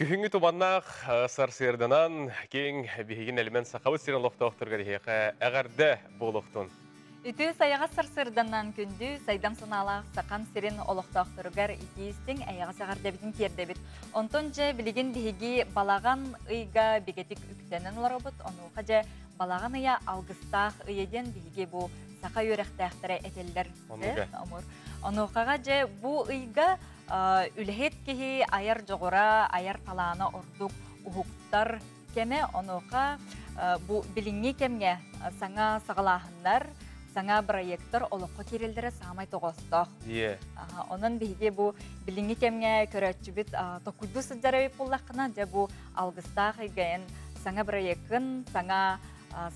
Күһүҥҥү туманнаах сарсыарданан киэҥ биһигин элимэн Сахабыт сирин олохтоохторугар эһиэхэ эҕэрдэ буолуохтун. Үтүө сайаҕас сарсыарданан күндү сайдам санаалаах Сахам сирин олохтоохторугар итии истиҥ эйэҕэс эҕэрдэбитин тиэрдэбит. Онтон дьэ билигин биһиги балаҕан ыйга бигэтик үктэнэн олоробут. Онуоха дьэ балаҕан ыйа алгыстаах ыйа диэн биһиги бу саха үөрэхтээхтэрэ этэллэр. Онуохаҕа дьэ бу ыйга Үлэһит киһи айар дьоҕура, айар талаана ордук уһуктар кэмэ. Онуоха бу билиҥҥи кэмҥэ саҥа саҕалааһыннар, саҥа бырайыактар олоххо киирэллэрэ саамай тоҕоостоох. Онон биһиги бу билиҥҥи кэмҥэ көрөөччүбүт токуйдуу сылдьар эбит буоллаххына, дьэ бу алгыстаах ыйга эн саҥа бырайыаккын, саҥа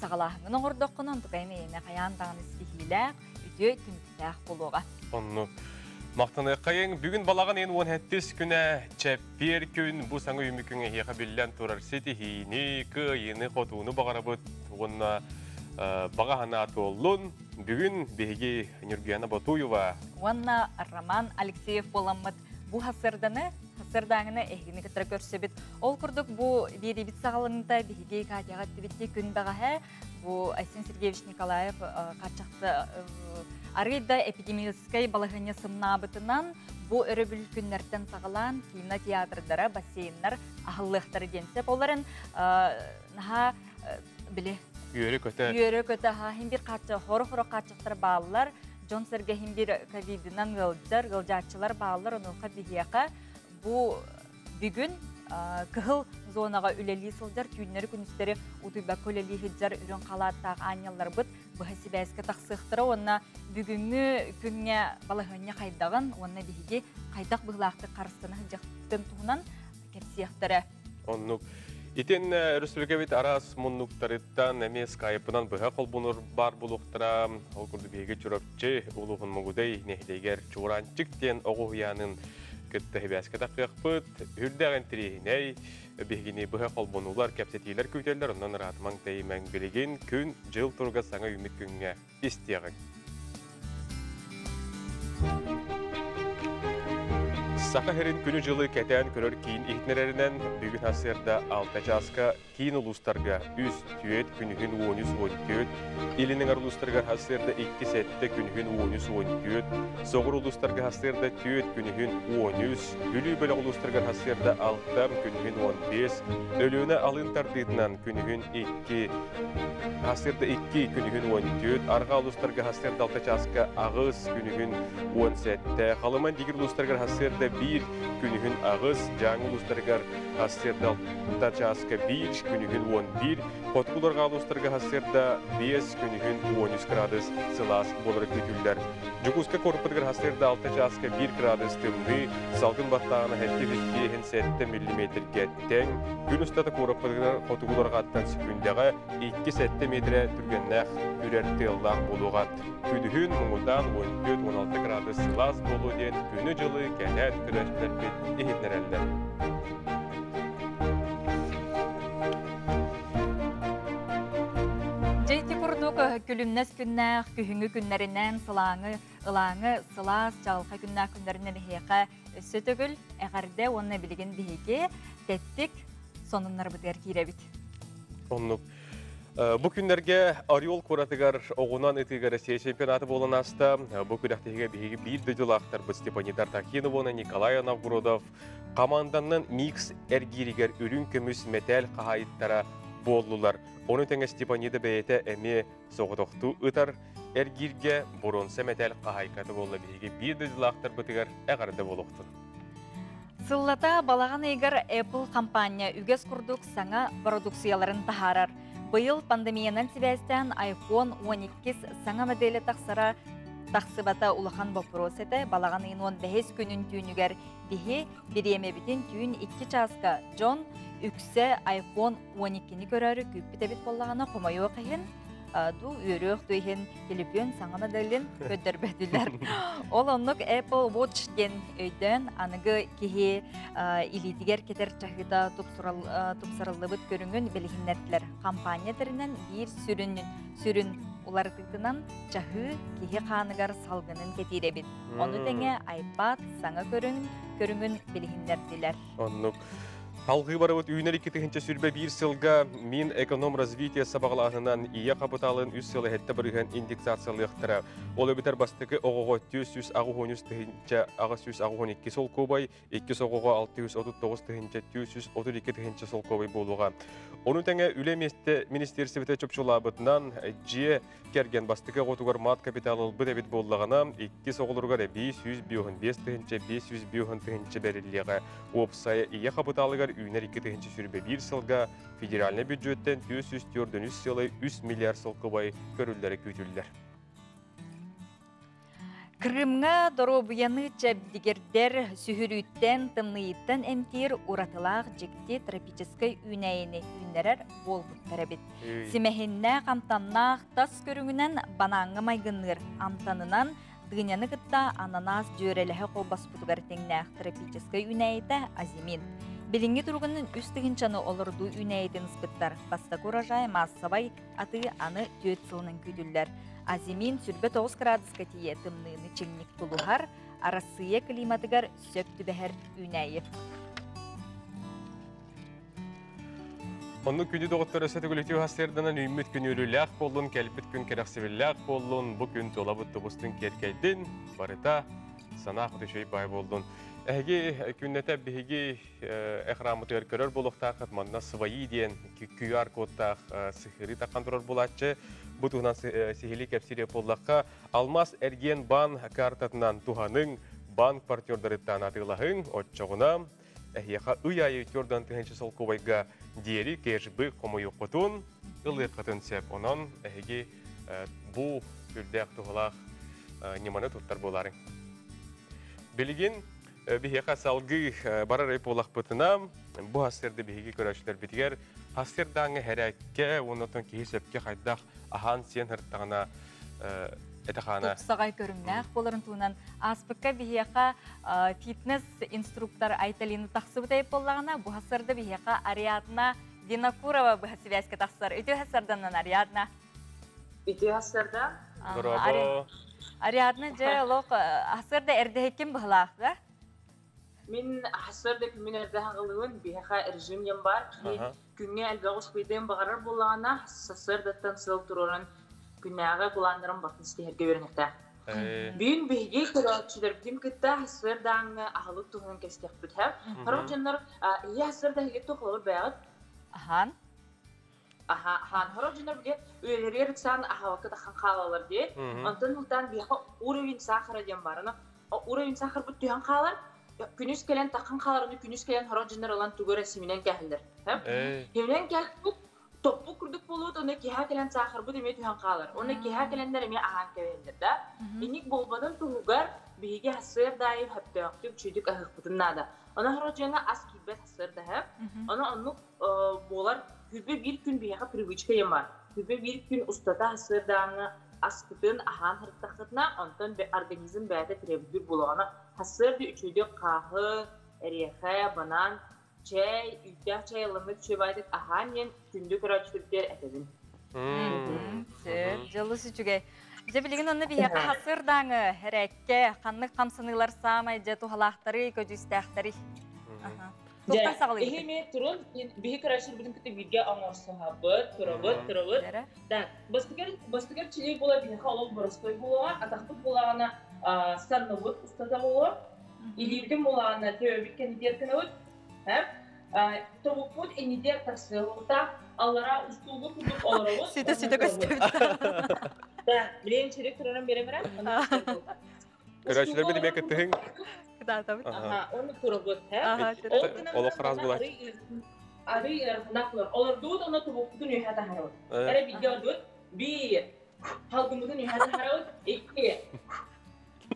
саҕалааһыҥҥын оҥордоххуна, онтукайын эйиэнэ хайаан даҕаны ситиһиилээх, үтүө түмүктээх буолуоҕа. Оннук. Махтаныаххайыҥ. Бүгүн балаҕан ыйын 17 күнэ чэппиэр күн бу саҥа үүммүт күҥ эһиэхэ биллэн турар ситиһиини, кыайыыны, хотууну баҕарабыт уонна баҕа санаа туоллун. Бүгүн биһиги Нюргуяна Ботуева уонна Роман Алексеев буоламмыт бу хасырданы хасырдааҥыны эһигини кытары көрсөбүт. Ол курдук бу биэриибит саҕаланыыта биһиги Катяҕа эттибиттии күн бэҕэһээ Бу Айсен Сергеевич Николаев хаччахта арыый да эпидемиологическай балаһыанньа сымнаабытынан бу өрөбүл күннэртэн саҕалаан кинотеатрдара, бассейннар аһыллыахтара диэн сөп. Ол эрэн наһаа били үөрэ-көтө үөрэ-көтө хин бир хааччах хоро-хоро хааччахтар бааллар. Дьон-сэргэ хин бир ковидынан ыалдьар, ыалдьааччылар бааллар. Онуоха биһиэхэ бу Бүгүн кыһыл зонаҕа үлэлии сылдьар, түүннэри-күнүстэри утуйбакка үлэлии сылдьар үрүҥ халааттаах аанньалларбыт быһа сибээскэ тахсыахтара уонна бүгүҥҥү күҥҥэ балаһыанньа хайдаҕын уонна биһиги хайдах быһыылаахтык харыстана сылдьыахпытын туһунан кэпсиэхтэрэ. Оннук. Итин өрөспүүбүлүкэбит араас муннуктарыттан эмиэ скайпынан быһа холбонор баар буолуохтара. Ол курдук биһиги Чурапчы улууһун Мугудай нэһилиэгэр Чуораанчык диэн оҕо уһуйаанын кытта сибээскэ тахсыахпыт. Үрдээх интириэһинэй биһигини быһа холбонуулар, кэпсэтиилэр күүтэллэр. Онон ыраатымаҥ тэйимэҥ билигин күн-дьыл туруга саҥа үүммүт күҥҥэ истиэҕиҥ. Саха сирин күнү-дьылы кэтээн көрөр киин иһитиннэрэринэн, бүгүн сарсыарда 6 чааска киин улуустарга 3 түөрт күнүһүн 13-14, илин эҥэр улуустарыгар сарсыарда 2-7 күнүһүн 13-14, соҕуруу улуустарга сарсыарда 4 күнүһүн 13, Бүлүү бөлөх улуустарыгар сарсыарда 6 күнүһүн 15, Өлүөнэ алын тардыытынан күнүһүн 2, Сарсыарда 2, күнүһүн 14, арҕаа улуустарга сарсыарда 6 чааска 8, күнүһүн 17, Халыма Индигир улуустарыгар сарсыарда 1, күнүһүн 8, Дьааҥы улуустарыгар сарсыарда 6 чааска 1, күнүһүн 11, Хотугу арҕаа улуустарга сарсыарда 5, күнүһүн 13 градус сылаас буолара күүтүллэр. Дьокуускай куораппытыгар сарсыарда 6 чааска 1 градус тымныы, салгын баттааҕына 7,5 миллиметргэ тэҥ, күн устата куораппытыгар хотугуларҕаттан секүндэҕэ 2-7 миэтэрэ түргэннээх үрэр тыаллаах буолуоҕа. Күнүһүн муҥутаан 14-16 градус сылаас буолуо диэн күнү-дьылы кэнээт көрөөччүлэрбит иһитиннэрэллэр. Дьэ ити курдук күлүмнэс күннээх күһүҥҥү күннэринэн сылааҥы, ылааҥы сылаас чаҕылхай күннээх күннэринэн эһиэхэ Өссө төгүл эҕэрдэ уонна билигин биһиги тэттик сонуннарбытыгар киирэбит. Оннук. Бу күннэргэ Орел куоратыгар оҕунан ытыыга Россия чемпионата буолан ааста. Бу күрэхтэһиигэ биһиги биир дойдулаахтарбыт Степанида Артахинова уонна Николай Новгородов команданан микс эргииригэр үрүҥ көмүс мэтээл хаһаайыттара буоллулар. Ону тэҥэ Степанида бэйэтэ эмиэ соҕотохтуу ытар эргииргэ боруонса мэтээл хаһаайката буолла биһиги биир дойдулаахтарбытыгар эҕэрдэ буолуохтун. Сыллата балаҕан ыйыгар Apple компания үгэс курдук саҥа бородууксуйаларын таһаарар. Быйыл пандемиянан сибээстээн iPhone 12 саҥа модели тахсара тахсыбата улахан боппуруос этэ. Балаҕан ыйын 15 күнүн түүнүгэр биһи бириэмэбитин түүн 2 чааска дьон үксэ iPhone 12-ни көрөөрү күүппүт эбит буоллаҕына, хомойуох иһин, дуу үөрүөх дуу иһин төлөпүөн саҥа моделин көрдөрбөтүлэр. Ол оннук Apple Watch диэн өйдөөн аныгы киһи илиитигэр кэтэр чаһыыта тупсарыллыбыт көрүҥүн билиһиннэрдилэр. Компания тэринэн биир сүрүн сүрүн уларытыытынан чаһыы киһи хааныгар салгынын кэтиир эбит. Ону тэҥэ iPad саҥа көрүҥ көрүҥүн билиһиннэрдилэр. Оннук. Салгыы барыбыт үүнэр 2021 сылга Минэкономразвитие сабаҕалааһынынан ийэ хапытаалын үс сыл эһэттэ бырыһыан индексациялыахтара. Ол эбэтэр бастакы оҕоҕо 483 тыһыынча 882 солкуобай, иккис оҕоҕо 639 тыһыынча 432 тыһыынча солкуобай буолуоҕа. Ону тэҥэ үлэ миэстэ министиэристибэтэ чопчулаабытынан, дьиэ кэргэн бастакы оҕотугар мат капитал ылбыт эбит буоллаҕына, иккис оҕолоругар эбии 155 тыһыынча 550 тыһыынча бэриллиэҕэ. Уопсайа ийэ хапытаалыгар үүнэр 2021 сылга федеральнай бюджеттэн 443 сыалай 3 миллиард солкуобай көрүллэрэ күүтүллэр. Крымҥа доруобуйаны чэбдигирдэр, сүһүрүүттэн, тымныйыттан эмтиир уратылаах дьикти тропическай үүнээйини үүннэрэр буолбуттар эбит. Симэһиннээх амтаннаах тас көрүҥүнэн банааҥҥа майгынныыр амтанынан дыняны кытта ананас дьүөрэлэһэ холбоспутугар тэҥнээх тропическай үүнээйитэ азимин. Билиҥҥи туругунан үс тыһыынчаны олордуу үүнээйитин ыспыттар. Бастакы урожай маассабай атыы аны түөрт сылынан күүтүллэр. Азимин 29 градуска тиийэ тымныыны чиҥник тулуһар, Арассыыйа климатыгар сөп түбэһэр үүнээйи. Оннук күндү доҕоттор өссө төгүл үтүө сарсыарданан үүммүт күн үөрүүлээх буоллун, кэлбит күн кэрэхсэбиллээх буоллун, бу күн тулабыт тубустун киэркэйдин, барыта санаах үчүгэй баай буоллун. Эһиги күннэтэ биһиги экранмытыгар көрөр буолуохтааххыт манна свои диэн QR кодтаах сыһыарыы таххан турар буолааччы. Бу туһунан сиһилии кэпсиир буоллахха, Алмаз эргиэн баан картатынан туһаныҥ, банк партнердарыттан атыылаһыҥ, оччоҕуна эһиэхэ ый аайы төрдөн тыһыынча солкуобайга диэри кэшбэк хомуйуоххутун, ылыаххытын сөп. Онон эһиги бу сүрдээх туһалаах ньыманы туттар буолаарыҥ. Билигин биһиэхэ салгыы барар ый буолахпытына, бу хастырды биһиги көрөөччүлэрбитигэр хастырдааҥҥа хэрээккэ уонна оттон киһи сөпкө хайдах аһаан-сиэн сырыттаҕына этэ-хаана тупсаҕай көрүҥнээх буоларын туһунан ааспыкка биһиэхэ фитнес инструктор Айталина тахсыбыт эбит буоллаҕына, бу хасырда биһиэхэ Ариадна Винокурова быһа связька тахсар. Үтүө хасырданнан Ариадна. Үтүө хасырда. Браво. Ариадна дьэ олох хасырда эрдэһиккин быһылаах да? Мин хасырда күммүн эрдэ хаҕылыыбын, биһиэхэ режим диэн баар. Киһи күҥҥэ элбэх успуйдуон баҕарар буоллаҕына, сарсыардаттан сыал туруоран күннээҕи былааннарын барытын ситиһэргэ үөрэниэхтээх. Бүгүн биһиги көрөөччүлэрбитин кытта сарсыардааҥҥы аһылык туһунан кэпсэтиэхпит һэ. Сорох дьоннор ийэ сарсыарда эһиги туох холобур бэйэҕит? Аһаан. Аха, аһаан. Сорох дьоннор бile үлэлэригэр ыксаан аһаабакка таххан хаалаллар дии. Онтон ылтаан биһиэхэ уровень сахара диэн баар. Аны уровень сахарбыт түһэн хаалар. Күнүс кэлэн таххан хаалар, аны күнүс кэлэн сорох дьоннор ылан тугу эрэ симинэн кээһэллэр. Симинэн кээспит топпу курдук буолуут, оны киһа кэлэн саахарбыт эмиэ түһэн хаалар. Оны киһа кэлэннэр эмиэ аһаан кэбиһэллэр да. Инник буолбатын туһугар биһиги сарсыардаайы хөптөөхтүк, чүйдүк аһыахпытын наада. Ону хорожуҥа ас киирбэт сарсыардаһа. Ону оннук буолар күбө биир күн биһиэхэ привычка диэн баар. Күбө биир күн устата сарсыардааҥҥы аскытын аһаан сырыттаххытына, онтон организм бэйэтэ тирэбилдир буолаҕына, сарсыарда үчүгэйдик хааһы, эриэхэ, банан, чэй, үүттээх чэй ылыммыт үчүгэй аһаан диэн күндү көрөөччүлэрбэр этэбин. Сөп, дьолус үчүгэй. Дьэ билигин онно биһиэхэ хасырдааҥы эрээккэ ханнык хамсаныылар саамай дьэ туһалаахтарый, көдьүүстээхтэрий? Дьэ, эһи эмиэ турун, биһи көрөөччүлэрбитин кытта бииргэ оҥорсуһабыт, турабыт, турабыт. Да, бастыгар, бастыгар чилий буола биһиэхэ олох боростой буолуоҕа, атахпыт буолаҕына санныбыт устата буолуо, илиибитин буолаҕына төбөбүт кэннигэр гынабыт, тобукпут иннигэр тахсыахтаах, аллараа устуулу курдук олоробут. Ситэ-ситэ көстүбүт. Да, билигин чирик тураран биэрэмэрэ. Көрөөччүлэрбит эмиэ кыттыһыҥ. Кытаатабыт. Аха, оны турабыт, һэ? Олох раз булач. Арый ыараханнаах булар. Олордуут онно тобукпутун үөһэ таһарабыт. Эрэ бииргэ олордуут. Биир. Халгыммытын үөһэ таһарабыт. Икки.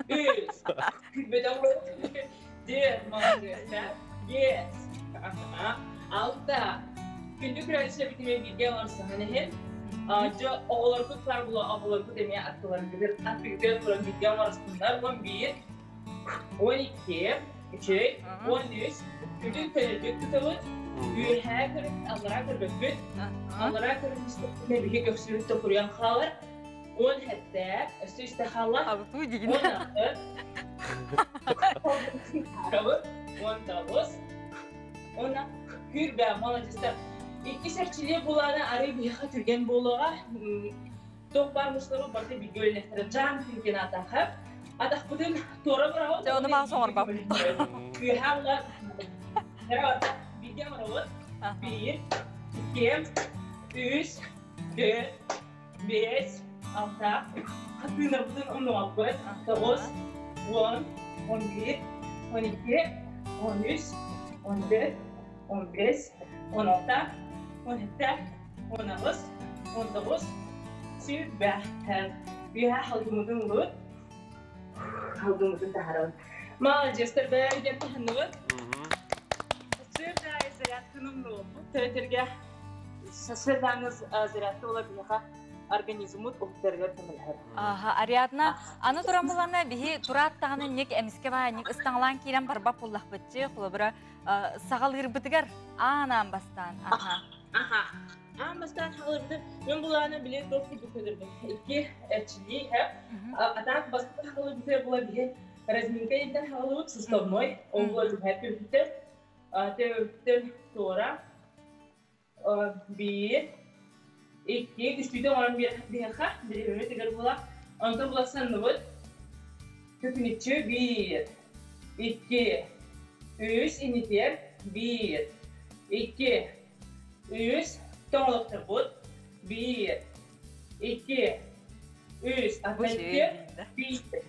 Үс. Күлбэтэх Дьэ, молодец, Yes. Алта. Күндү көрөөччүлэрбит эмиэ бииргэ олорсоһон иһин. Дьэ, оҕолоргут баар була, оҕолоргут эмиэ аттыларгытыгар аттыгытыгар туран бииргэ олорсуннар. 11, 12, үчүгэй, 13. Күндү көнөтүк тутабыт. Үөһээ көрүп, аллараа көрбөппүт. Аллараа көрүп истэхпитинэ биһи көхсүбүт токуруйан хаалар. 17, өссө үстэ хаалла. Абытуу дигин. 16, 19, уонна. Күрбэ, молодецтар. Иккис эрчиллии булаана арый биһиэхэ түргэн буолуоҕа. Туох баар муслары барыта бииргэ үлэлэхтэрэ. Жан күнген атаха. Атахпытын туора быраҕабыт. Дьэ, ону маа соҥорбап. Үөһэ була. Бииргэ оҥоробут. Биир, икки, үс, түөрт, биэс, алта. Хатыынарбытын умнубаппыт. Тоҕус, 10, 11, 12, 13, 14, 15, 16, 17, 18, 19, 20. Үөһэ халгымытын ылыбыт. Халгымытын таһарабыт. Маладьыастар бэйдэн таһынныбыт. Сырдаайы зарядканы умнубуппут. Төрөтөргө сарсыардааҥы зарядка була биһиэхэ организммут уһуктарыгар көмөлөһөр. Аха, Ариадна, аны туран булана биһи тураат даҕаны ник эмискэ баанньык ыстаҥалаан киирэн барбат буллахпытчы, холобура саҕалыырбытыгар аан-аан бастаан. Аха. Аха. Аан бастаан хаалырбыты мен булаана биле туох курдук көдөрбүт. Икки эрчиллии хэп. Атаак бастаан хаалырбыты була биһи разминка иттен хаалыбыт суставной. Ол була түһэр күлбүттэр. Төбөбүттэн туора биир, икки, үстүүтэ оҥорон биэриэххэ, бириэмэбит ыгар буола. Онтон була санныбыт. Төкүнүччү биир, икки, үс, иннитиэр, биир, икки, үс, тоҥолохторбут, биир, икки, үс, икки, биир,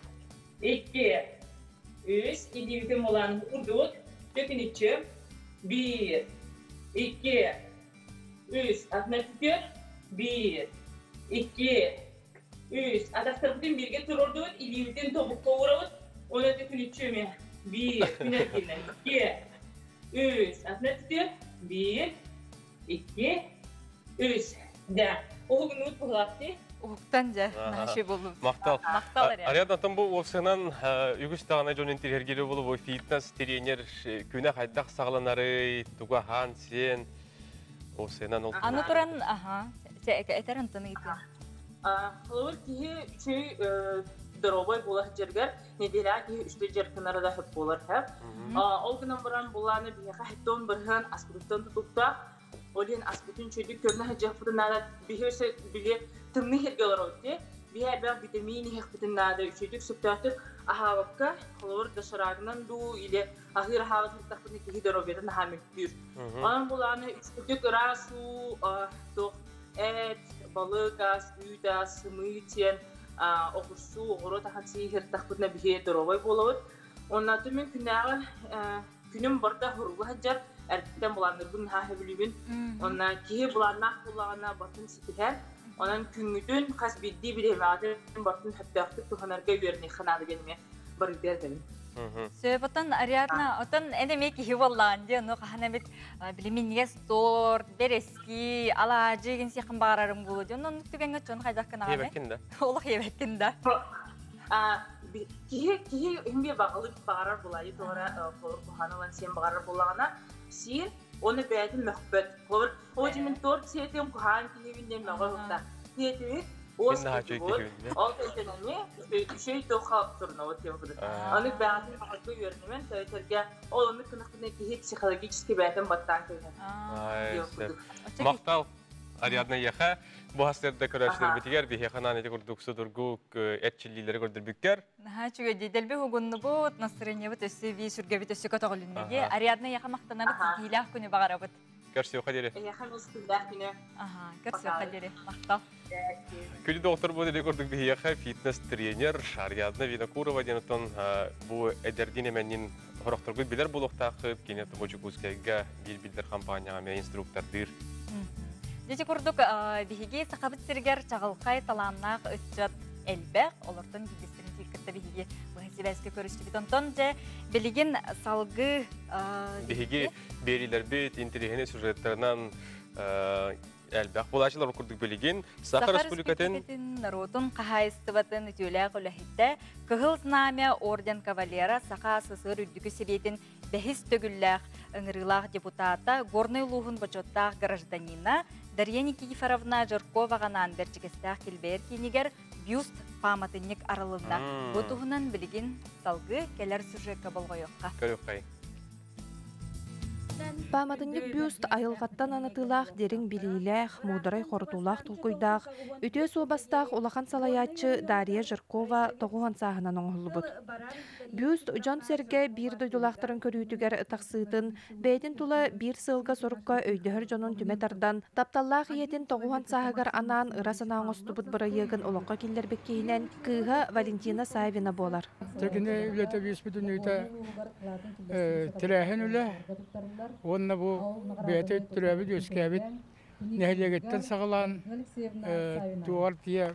икки, үс, илиибитин булан урдубут, төкүнүччү, биир, икки, үс, атына түкүр, биир, икки, үс, атахтарбытын бииргэ туруордубут, илиибитин тобукка уурабыт, уонна төкүнүччү эмиэ, биир, күн эргиннэ, икки, үс, атына түкүр, биир, икки, үс. Да, уһугунуут буһулаахтыы. Уһуктан дьэ, наһаа боллум. Махтал. Махтал эрэ. Ариаднаттан бу уопсайынан үгүс даҕаны дьон интириэһиргиирэ буолу бу фитнес тренер күнэ хайдах саҕаланарый, туга хаан сиэн уопсайынан ол Аны туран, аха, этэр антон ыйытыам. Холобур киһи үчүгэй доруобай буола сылдьарыгар нэдиэлэҕэ киһи үстэ дьарыктанара да сөп буолар сөп. Ол гынан баран булааны биһиэхэ хэттон бырыһыан аспытыттан тутуктаах. Ол иһин аспытын үчүгэйдик көрүнэ сылдьыахпытын наада. Биһи өссө били тымныы сиргэ олоробут дии. Биһи элбэх витамин иһиэхпитин наада. Үчүгэйдик сөптөөхтүк аһаабакка, холобур доширагынан дуу или аһыыр аһаабат сырыттахпытына киһи доруобуйата наһаа мөлтүүр. Онон булааны үчүгэйдик ыраас уу, туох эт, балык ас, үүт ас, сымыыт сиэн, оҕурсуу, оҕуруот аһын сии сырыттахпытына биһи доруобай буолабыт. Уонна мин күннээҕи күнүм барыта хоруга сылдьар, эрдэттэн былааннырбын наһаа сөбүлүүбүн. Уонна киһи былааннаах буоллаҕына барытын ситиһэр. Онон күҥҥүтүн хас биирдии бириэмэҕитин барытын сөптөөхтүк туһанарга үөрэниэххэ наада диэн эмиэ барытыгар этэбин. Сөп, оттон Ариадна, оттон эн эмиэ киһи буоллаҕын дии, ону хаһан эмит билиминньигэс торт, бэрэски, алаадьы гин сиэххин баҕарарым буолуо дии. Онон түгэҥҥэ дьон хайдах гынаҕыный? Иэбэккин да. Олох иэбэккин да. Киһи киһи иһин баҕалык баҕарар булайы туора куһаҕан ылан сиэн баҕарар буоллаҕына сиир уонна бэйэтин мөхпөт. Холобур, оо дьэ мин торт сиэтим куһаҕан киһибин диэн мөҕө уһукта. Сиэтибит, уос кутубут, ол кэнтэн эмиэ үчүгэй туохха турунабыт диэн курдук. Аны бэйэтин баҕарга үөрэнэмэн төрөтөргө ол оннук гынахпына киһи психологически бэйэтин баттаан кэбиһэр. Диэн курдук. Махтал. Ариадна Ехе бу хастырда көрөөччүлэрбитигэр биһиэхэ анаан ити курдук судургу эрчиллиилэри көрдөрбүккэр. Наһаа үчүгэй дии. Дэлби уһугуннубут, настроениебыт өссө бии, сүргэбит өссө көтөҕүлүннэ дии. Ариадна Ехе махтанабыт, ситиһиилээх күнү баҕарабыт. Көрсүөххэ диэри. Эйиэхэ мустуулаах күнү. Аха, көрсүөххэ диэри. Махтал. Күнү доктор бу дири курдук биһиэхэ фитнес-тренер Ариадна Винокурова диэн оттон бу эдэрдиин эмэннин хорохторгут билэр буолуохтааххыт. Кини Тобочукускайга биир биллэр компанияҕа эмиэ инструктордыыр. Дьэ курдук биһиги Сахабыт сиригэр чаҕылхай талааннаах ыччат элбэх, олортон биирдэстэрин кытта биһиги быһа сибээскэ көрүстүбүт. Онтон дьэ билигин салгыы биһиги биэриилэрбит интэриэһинэй сюжеттарынан элбэх буолааччылар курдук билигин Саха Республикатын норуотун хаһаайыстыбатын үтүөлээх үлэһитэ Кыһыл Знамя орден кавалера Саха СССР Үрдүкү Сэбиэтин бэһис төгүллээх ыҥырыылаах депутата, Горнай улууһун бочуоттаах гражданина Дарья Никифоровна Жирковаҕанаан Бэрдьигэстээх килбэйэр киинигэр бюст пааматынньык арылынна. Бу туһунан билигин салгыы кэлэр сюжекка болҕойуохха. Көрүөххэй. Пааматынньык бюст айылҕаттан анатыылаах дириҥ билиилээх, муударай хорутуулаах толкуйдаах, үтүө суобастаах улахан салайааччы Дария Жиркова 90 сааһынан оҥоһуллубут. Бюст дьон-сэргэ биир дойдулаахтарын көрүүтүгэр тахсыытын, бэйэтин тула биир сыалга-сорукка өйдөһөр дьонун түмэ тардан, тапталлаах ийэтин 90 сааһыгар анаан ыра санаа оҥостубут бырайыагын олоххо киллэрбит киһинэн кыыһа Валентина Савина буолар. Кини үлэтэ үөспүтүнүүтэ тэрээһин үлэ уонна бу бэйэтэ төрөөбүт үөскээбит нэһилиэгиттэн саҕалаан туоҕар тиийэ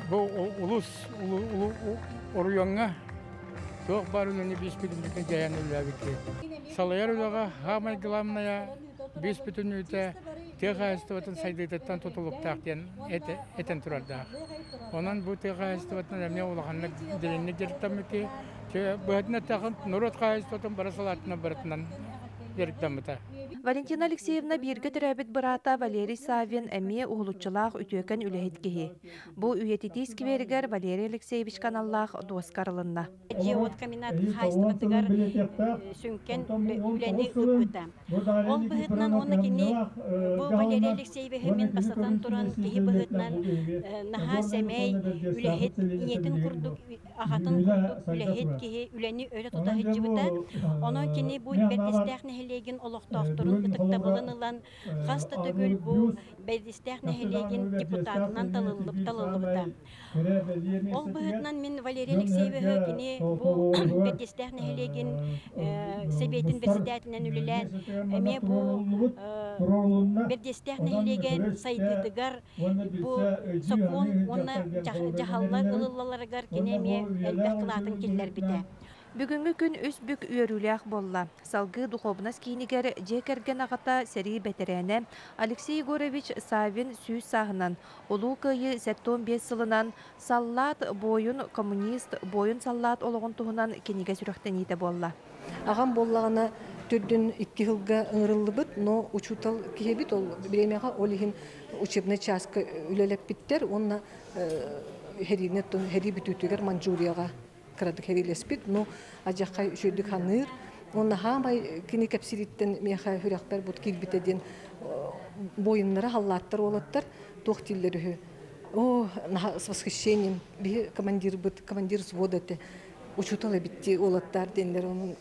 бу улус оройуоҥҥа туох баар үлэни биэспитин дьайан үлэлээбиккит. Салайар үлэҕэ саамай главное биэс бүтүннүүтэ тыа хаһаайыстыбатын сайдыытыттан тутулуктаах диэн этэн турардаах. Онон бу тыа хаһаайыстыбатынан эмиэ улаханнык дириҥник дьарыктаммыт быһатын эттэххэ норуот хаһаайыстыбатын бары салаатынан барытынан дьарыктаммыта. Валентина Алексеевна бииргэ төрөөбүт быраата Валерий Саввин эмиэ уһулуччулаах үтүөкэн үлэһит киһи. Бу үйэтитии скверигэр Валерий Алексеевичка аналлаах дуоска арылынна. Дьиэ-уот комбинат хаһаайыстыбатыгар сүҥкэн үлэни ыыппыта. Ол быһыытынан уонна кини бу Валерий Алексеевиһы мин бастатан туран киһи быһыытынан наһаа сэмэй, үлэһит, ийэтин курдук, аҕатын курдук үлэһит киһи үлэни өрө тута сылдьыбыта. Онон кини бу Бэрдистээх нэһилиэгин олохтоохторун ытыктабылын ылан, хас да төгүл бу Бэрдистээх нэһилиэгин депутатынан талыллыбыта. Ол быһыытынан мин Валерий Алексеевиһы кини бу Бэрдистээх нэһилиэгин сэбиэтин председателинэн үлэлээн эмиэ бу Бэрдистээх нэһилиэгин сайдыытыгар бу сокуон уонна дьаһаллар ылыллаларыгар кини эмиэ элбэх кылаатын киллэрбитэ. Бүгүҥҥү күн үс бүк үөрүүлээх буолла. Салгыы Духуобунас киинигэр дьиэ кэргэн аҕата, сэрии бэтэрээнэ Алексей Егорович Саввин 100 сааһынан, Улуу Кыайыы 75 сылынан Саллаат, буойун, коммунист, буойун-саллаат олоҕун туһунан кинигэ сүрэхтэниитэ буолла. Аҕам буоллаҕына төрдүн икки сылга ыҥырыллыбыт, но учуутал киһибит ол бириэмэҕэ ол иһин учебнай чааска үлэлэппиттэр уонна хэриини хэрии бүтүүтүгэр Манчжурияҕа кыратык хэриилэспит, но адьаххай үчүгэйдик ханыыр. Уонна хаамай кини кэпсиириттэн миэхэ сүрэхпэр бут киирбитэ диэн буойуннара халлааттар уолаттар туох дииллэр үһү. О, с восхищением биһи командирбыт, командир взвода этэ. Учуутал эбитти уолаттар диэннэр onun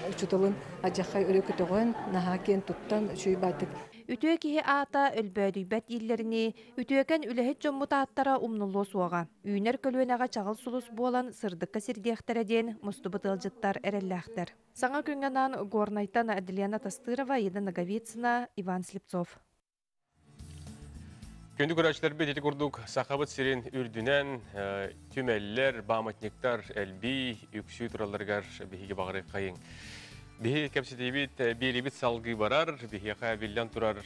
учууталын адьаххай өрө көтөҕөн, наһаа киэн туттан, үчүгэй баатык. Үтүө киһи аата өлбөөдүйбэт дииллэринии, үтүөкэн үлэһит дьоммут ааттара умнуллуо суоҕа. Үүнэр көлүөнэҕэ чаҕыл сулус буолан сырдыкка сирдиэхтэрэ диэн мустубут ыалдьыттар эрэллээхтэр. Саҥа күҥҥэ анаан Горнайтан Аделена Тастырова, Ида Ноговицына, Иван Слепцов. Күндү көрөөччүлэрбит ити курдук Сахабыт сирин үрдүнэн түмэллэр, памятниктар элбии, үксүү туралларыгар биһиги баҕарыаххайыҥ. Биһи кэпсэтиибит биэриибит салгыы барар, биһиэхэ биллэн турар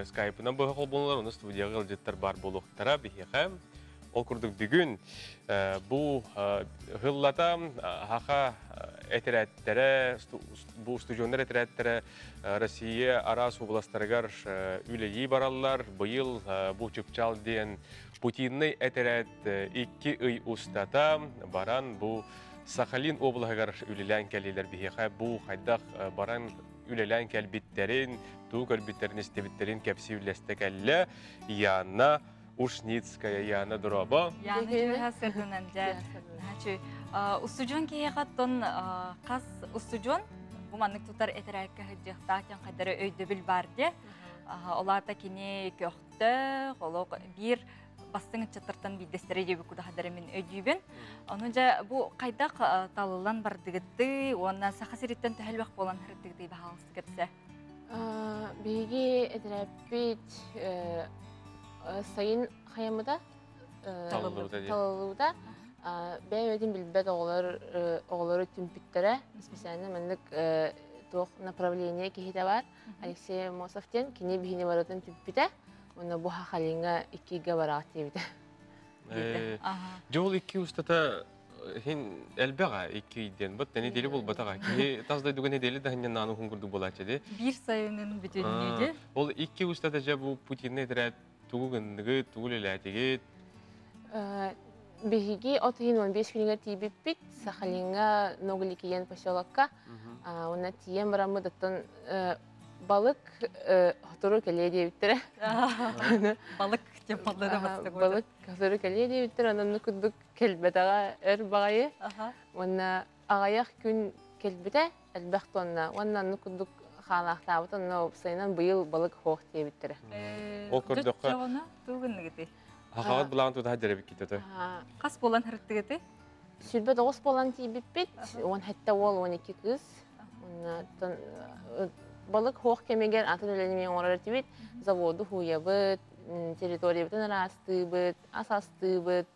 скайпынан быһа холбонулар, ону студияҕа ыалдьыттар баар буолуохтара биһиэхэ. Ол курдук бүгүн бу ыһыллата хаха этэрээттэрэ, бу устудьуоннар этэрээттэрэ Россия араас областарыгар үлэлии бараллар. Быйыл бу Чыпчаал диэн Путинный этэрээт икки ый устата баран бу Сахалин облаһыгар үлэлээн кэллилэр биһиэхэ бу хайдах баран үлэлээн кэлбиттэрин, тугу көрбүттэрин, истибиттэрин кэпсии үллэстэ кэллэ. Яна Ушницкая, Яна дорообо. Яна чуһа сырдынан дьэ. Устудьуон киһиэхэ оттон хас устудьуон бу маннык тутар этэрээккэ сылдьыахтаах диэн хайдары өйдөбүл баар дии. Ол аата кини көхтөөх, олох биир бастыҥ ыччаттартан биирдэстэрэ диэбит кудахадары мин өйдүүбүн. Ону дьэ бу хайдах талыллан бардыгыттыы уонна Саха сириттэн төһөлбөх буолан сырыттыгытый баһаалыста кэпсэ. Биһиги этэрээппит сайын хайаммыта талыллыбыта. Бэйэ-бэйэтин билбэт оҕолор оҕолору түмпүттэрэ. Специально маннык туох направление киһитэ бар. Алексей Амосов диэн кини биһини барытын түмпүтэ. Уонна бу Хахалиҥҥа иккигэ бараҕыт диэбитэ. Дьэ ол икки устата хин элбэҕэ икки диэн бут нэдиэлэ буолбатаҕа киһи тас дойдуга нэдиэлэ да ханньанаан уһун курдук буолааччы ди биир сайынын бүтүннүү ол икки устата дьэ бу Путинны этэрээт тугу гынныгыт тугу үлэлээтигит. Биһиги от ыйын 15 күнүгэр тиийбиппит Сахалиҥҥа Ногликиен поселокка. Онно тиийэн бараммыт оттон балык сотору кэлиэ диэбиттэрэ. Балык диэн баллада бастык. Балык сотору кэлиэ диэбиттэрэ, онон курдук кэлбэтэҕэ өр баҕайы. Уонна аҕыйах күн кэлбитэ, элбэх тонна. Уонна оннук курдук хаалаахтаабыт, онно уопсайынан быйыл балык хоох диэбиттэрэ. Ол көрдөххө Тугунныгыты? Хахаҕыт былаан тутаһа дьэрэбиккит Хас буолан хырыттыгыты? 29 буолан тиийбиппит, 17 уол, 12 кыыс. Оннуттан балык хоох кэмигэр атын үлэни оҥорор этибит. Заводу хууйабыт, территориябытын ыраастыыбыт, ас астыыбыт,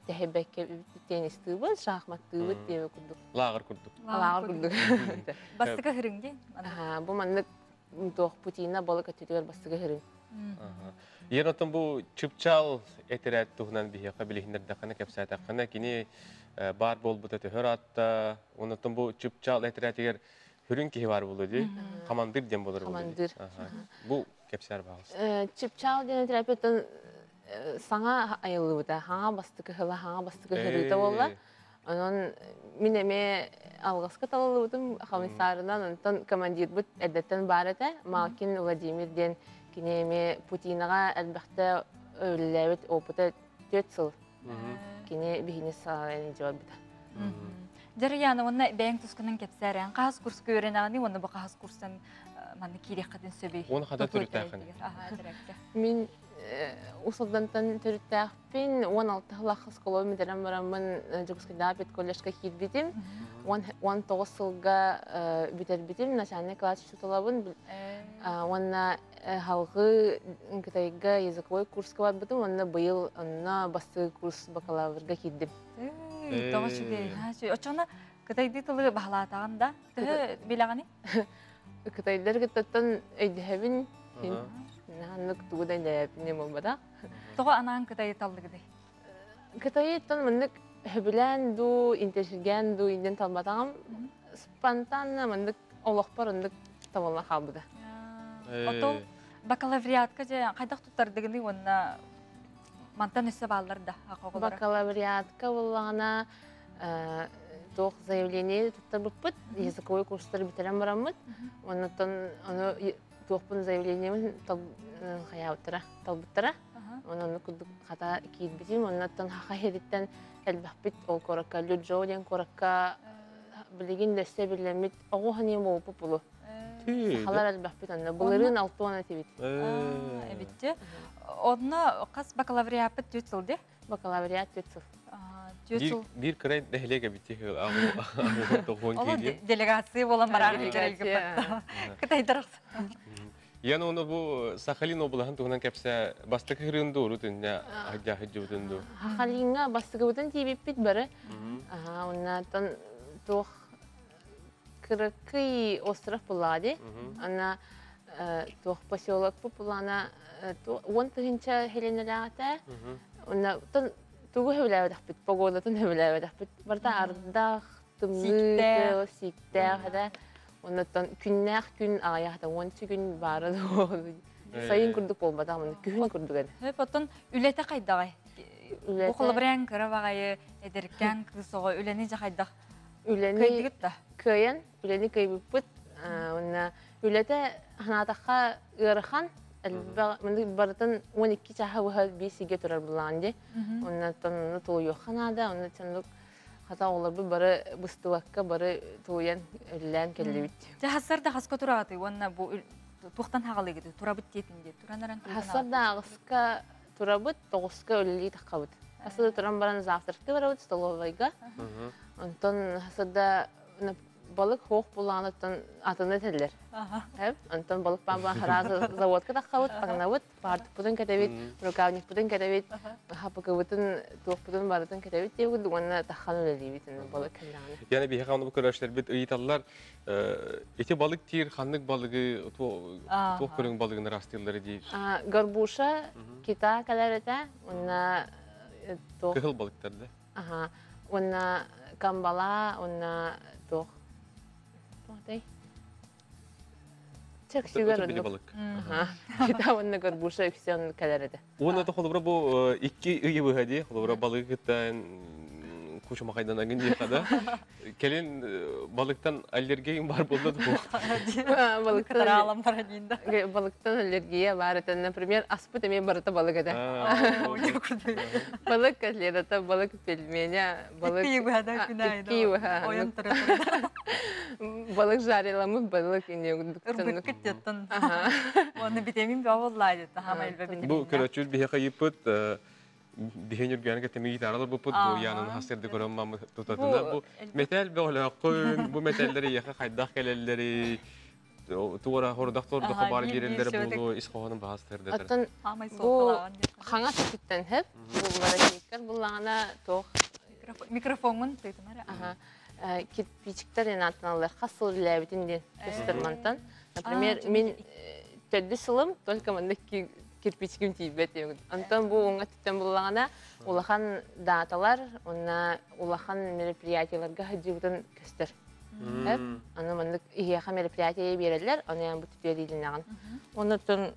тэһэбэккэ теннистыыбыт, шахматтыыбыт диэбит курдук. Лааҕыр курдук. Лааҕыр курдук. Бастыка хырыҥ диэн? Бу маннык туох путина балык өттүтүгэр бастыгы хырыҥ. Иэн оттон бу чыпчаал этэрээт туһунан биһиэхэ билиһиннэрдэххинэ, кэпсээтэххинэ, кини баар буолбута төһөр аатта, оннуттан бу чыпчаал этэрээтигэр хүрүн киһи баар буолуо дии, хамандыыр диэн буолар буолуо дии. Хамандыыр. Бу кэпсээр баҕалаах. Чыпчаал диэн этэрээппиттэн саҥа айыллыбыта, хаҥа бастакы сыла, хаҥа бастакы сырыыта буолла. Онон мин эмиэ алҕаска талыллыбытым комиссарынан, онтон командирбыт эрдэттэн баар этэ, Малкин Владимир диэн кини эмиэ Путинаҕа элбэхтэ үлэлээбит опыта 4 сыл. Кини биһини салайан илдьэ барбыта. Дьарыйаана уонна бэйэҥ тускунан кэпсээрэн хаһыс курска үөрэнэҕиний уонна бу хаһыс курстан манна киириэххитин сөбүй? Уон хата төрүттээххин. Мин Усалдантан төрүттээхпин. 16 сыллаах оскуола бүтэрэн бараммын Дьокуускайдааҕы педколледжка киирбитим. 19 сылга бүтэрбитим. Начальный класс учууталабын. Уонна халҕыы Кытайга языковой курска барбытым. Уонна быйыл онно бастакы курс бакалаврга киирдим. Тоҕо үчүгэй. Оччоҕуна кытайдыы тылы баһылаатаҕын да? Төһө билэҕиний? Кытайдар кыттаттан өйдөһөбүн. Ханнык тугу да өйдөөбүн буолбатах. Тоҕо анаан Кытайы таллыгыный? Кытайыттан маннык сөбүлээн дуу, интэриэһиргээн дуу инден талбатаҕым. Спонтанно маннык олохпор оннук табыллан хаалбыта. Отол бакалавриатка же хайдах туттардыгыный уонна мантан өссө бааллар да Бакалавриатка буоллаҕына туох заявление туттарбыппыт, языковой курстары бүтэрэн бараммыт. Оннуттан ону туохпун заявлениебын хайаабыттара, талбыттара. Онон курдук хата киирбитим. Оннуттан хаха иһириттэн элбэхпит ол куоракка Люджоу диэн куоракка билигин дөссө биллэммит оҕо ханиым буолбут булу. Сахалар элбэхпит онно. Былырыын алтуон этибит. Эбитти. Онно хас бакалавриаппыт түөрт сыл дии? Бакалавриат түөрт сыл. Түөрт сыл. Биир кыра нэһилиэк эбит Ол делегация буолан бараар Кытайдар Ян оны бу Сахалин облаһын туһунан кэпсэ бастакы хырыын дуу урут инне хадьа дуу. Сахалиҥҥа бастакыбытын тиийбиппит бары. Оннан туох кыракый остров буллаҕа дии. Ана туох поселок буллаҕына 10 тыһыынча хеленелээҕитэ. Онна тугу сөбүлээбэтэхпит, погодатын сөбүлээбэтэхпит. Барыта ардах, тымныы, сииктээх этэ. Оннуттан күннээх күн аҕыйахта 10 күн баара сайын курдук буолбатах, күһүн курдук этэ. Хөп, оттон үлэтэ хайдаҕай? Бу холобурян кыра баҕайы эдэркээн кыыс оҕо үлэни дьэ хайдах Үлэни кыайдыгыт да? Кыайан, үлэни кыайбыппыт. Уонна үлэтэ ханаатахха ыарахан, барытын 12 чаһа быһа биир сиргэ турар булаан дии. Оннуттан ону тулуйуохха наада, онно чаннык хата оҕолорбут бары быстыбакка бары тулуйан үлэлээн кэллибит. Дьэ хассар да хаска тураҕытый уонна бу туохтан хаҕалыгыты турабыт диэтин диэ туран аран Хассар да 8-ка турабыт, 9-ка үлэлии таххабыт. Хасыда туран баран завтракты барабыт столовойга. Онтон хасыда балык хоох булаанаттан атыны этэллэр. Онтон балык баан харазы заводка таххабыт, таҥнабыт, паартыкпытын кэтэбит, рукавникпытын кэтэбит, хапыкыбытын, туохпутун барытын кэтэбит диэбит, уонна таххан үлэлиибит балык кэллэҕинэ. Яны биһиэхэ ону көрөөччүлэрбит ыйыталлар, ити балык тиир ханнык балыгы, туох көрүҥ балыгын ырастыыллары диир. Горбуша, кита кэлэр этэ, уонна туох Кыһыл балыктар да. Аха. Уонна камбала, уонна туох. Туохтай? Чөксүгөр оннук. Кита онна горбуша үксен кэлэр этэ. Уонна то холобура бу икки ыйы быһа дии, холобура балыгы кытта кучумахайдан агын дии хада. Келин балыктан аллергия бар болду бу. Балыктан балыктан аллергия бар это, например, аспыт эме барыта балык это. Балык котлета, балык пельменя, балык икки быһа. Балык жариламы, балык ине. Ырбыккыт теттен. Оны битемин бабыллайды, тахама элбе битемин. Бу көрөчүл биһи кайыппыт биһи нүргәнге теме гитаралар бу бу янын хасырды көрөм мамы тутатына бу метел бөлөккүн бу метеллери яха хайдах келеллери туора хордак тордо бар биреллери болу ис хонун баастырды. Оттон бу хаңа түттен хеп бу баракиккер буллагана тох микрофонун тыйтынар. Аха. Кирпичиктер энатыналар хасыл ләбитин ден көстөрмантан. Например, мен төдді сылым, только мында кирпичким тиибет. Антон бу оңа түттен буллагана улахан даталар, онна улахан мероприятияларга хаджибутын көстөр. Аны мындык иһиэхэ мероприятие берелер, аны бу түтүө диилинаган. Оннотон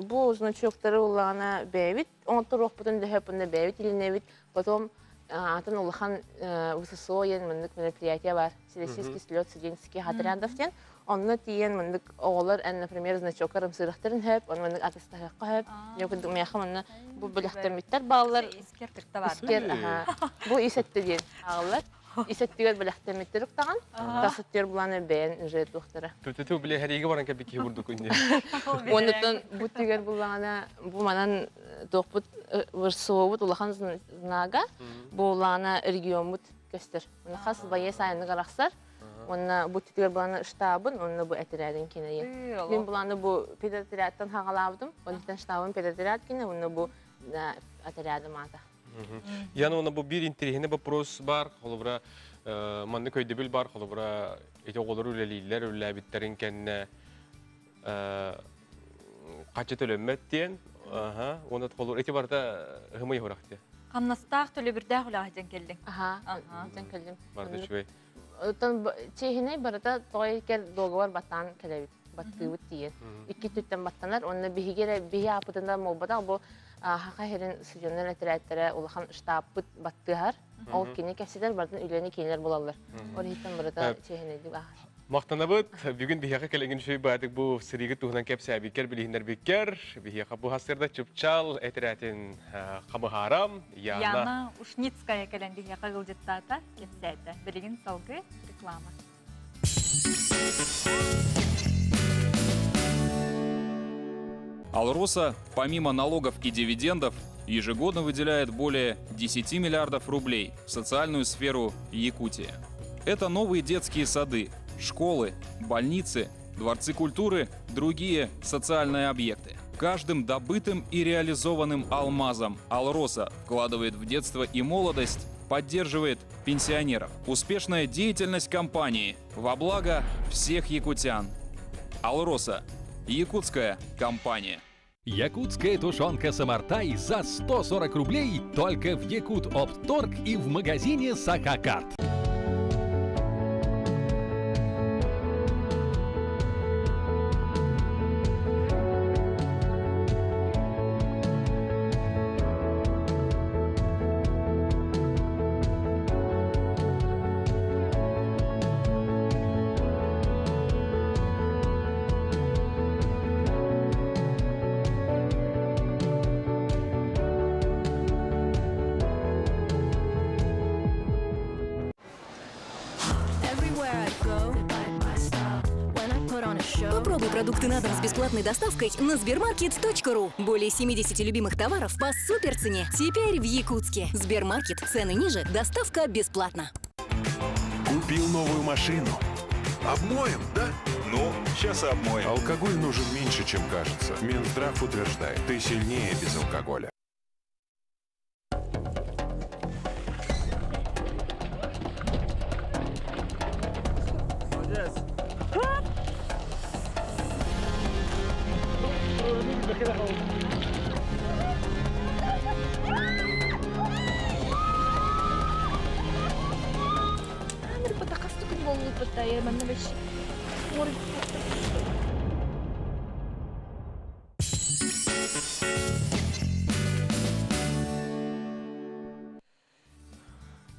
бу значоктары уллагана бэбит, оңоттор охпутун дөһөп, онна бэбит илинебит, потом атын улахан ВССО ен мындык мероприятие бар. Всероссийский слет студенческих отрядов ден. Онно тиен мындык оҕолор эн, например, значокар ымсырахтарын хөп, он мындык атыстахакка хөп. Йокундук мияха манна бу белехтемиттер баллар. Искер тырта бар. Искер, аха. Бу исетте диен ағылар. Исеттигер белехтемиттер уктаган. Тасыттер буланы бэйэн уже тухтара. Түтүтү биле хәриге баран кәбик бурдук инде. Онутон бу тигер буллана бу манан тохпут вырсуобут улахан знага бу улана регионбут көстөр. Мына хас бае сайыны караксар. Онна бу тигер буланы штабын, онна бу этерәдин кине. Мин буланы бу педотрядтан хагалабдым. Онтан штабын педотряд кине, онна бу отряды мата. Яны оны бу бир интересный вопрос бар, холобра манны көйдөбүл бар, холобра эти оголор үлелилер, үләбиттерин кенне качы төлөнмөт диен, аха, оны холор эти барда хымый хоракты. Камнастаах төлөбүрдээх үлэҕэ келдиң. Аха, дьэн келдим. Барда чүбей. Оттон чехине барыта тоҕой кер договор баттаан келебит. Баттыыбыт тиен. Икки түттен баттанар, онна биһигере биһи апытында молбата бу хака херин студенттер этерәттере улахан штабпыт баттыһар. Ол кини кәсидер бардын үлени кинилер булалар. Орихиттен барыта чехине дип ахар. Мақтанабыт, бүгін бияқа келеген шөй бадық бу сириги туһунан кепсе бикер билихинер бикер, бияқа бу хасырда чупчал этерәтин камыхарам, Яна. Яна Ушницкая келен бияқа кылжыттаата кепсәйті. Билигин салгы реклама. Алроса, помимо налогов и дивидендов, ежегодно выделяет более 10 миллиардов рублей в социальную сферу Якутии. Это новые детские сады, школы, больницы, дворцы культуры, другие социальные объекты. Каждым добытым и реализованным алмазом Алроса вкладывает в детство и молодость, поддерживает пенсионеров. Успешная деятельность компании во благо всех якутян. Алроса. Якутская компания. Якутская тушенка «Самартай» за 140 рублей только в Якут Оптторг и в магазине «Сахакарт». Попробуй продукты на дом с бесплатной доставкой на Сбермаркет.ру. Более 70 любимых товаров по суперцене. Теперь в Якутске. Сбермаркет. Цены ниже, доставка бесплатно. Купил новую машину. Обмоем, да? Ну, сейчас обмоем. Алкоголь нужен меньше, чем кажется. Минздрав утверждает, ты сильнее без алкоголя.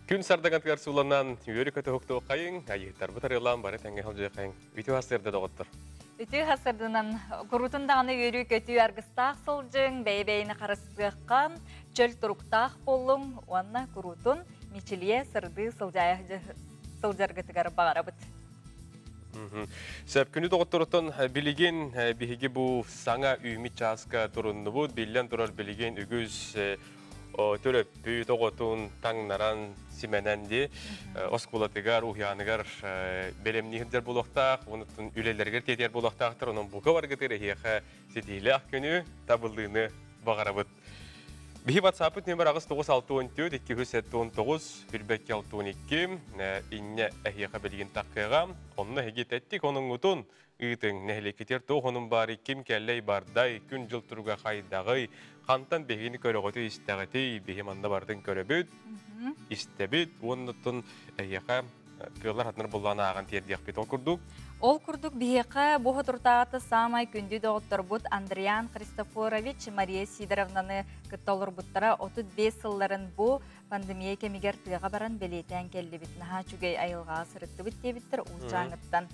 Күн сардагантыгар сууланан үөрү көтөһүктуоххайыҥ, айыһыттарбыт арыалаан бары тэҥҥэ сылдьыаххайыҥ. Үтүө сарсыарда доҕоттор. Үтүө сарсыарданан куруутун даҕаны үөрүү-көтүү аргыстаах сылдьыҥ, бэйэ-бэйэни харыстыахха, чөл туруктаах буоллуҥ уонна куруутун мичилийэ сырдыы сылдьаргытыгар баҕарабыт. Сөп күнү доҕотторуттан билигин биһиги бу саҥа үүммүт чааска туруннубут. Биллэн турар билигин үгүс төрөппүт оҕотун таҥнаран, симэнэн дии оскуолатыгар, уһуйааныгар бэлэмнии сылдьар буолуохтаах, онуттан үлэлэригэр тиэтийэр буолуохтаахтар. Онон бука баргытыгар эһиэхэ ситиһиилээх күнү, табыллыыны баҕарабыт. Биһи WhatsApp-ыт нөмер 8964 279 162 инньэ эһиэхэ билигин таххыаҕа. Онно эһиги тэттик онуҥҥутун ыытыҥ. Нэһилиэккитигэр туох онун баарый, ким кэллэй бардай, күн-дьыл туруга хайдаҕый, хантан биһигини көрөҕүтүй, истэҕитий, биһи манна барытын көрөбүт, истэбит уонна оттон эһиэхэ кыаллар хатынар буллаан ааҕан тиэрдиэхпит. Ол курдук Ол курдук биһиэхэ бу соторутааҕыта саамай күндү доҕотторбут Андриан Христофорович, Мария Сидоровнаны кытта олорбуттара 35 сылларын бу пандемия кэмигэр тыаҕа баран бэлиэтээн кэллибит. Наһаа үчүгэй айылҕаҕа сырыттыбыт диэбиттэр Уус-Дьааҥыттан.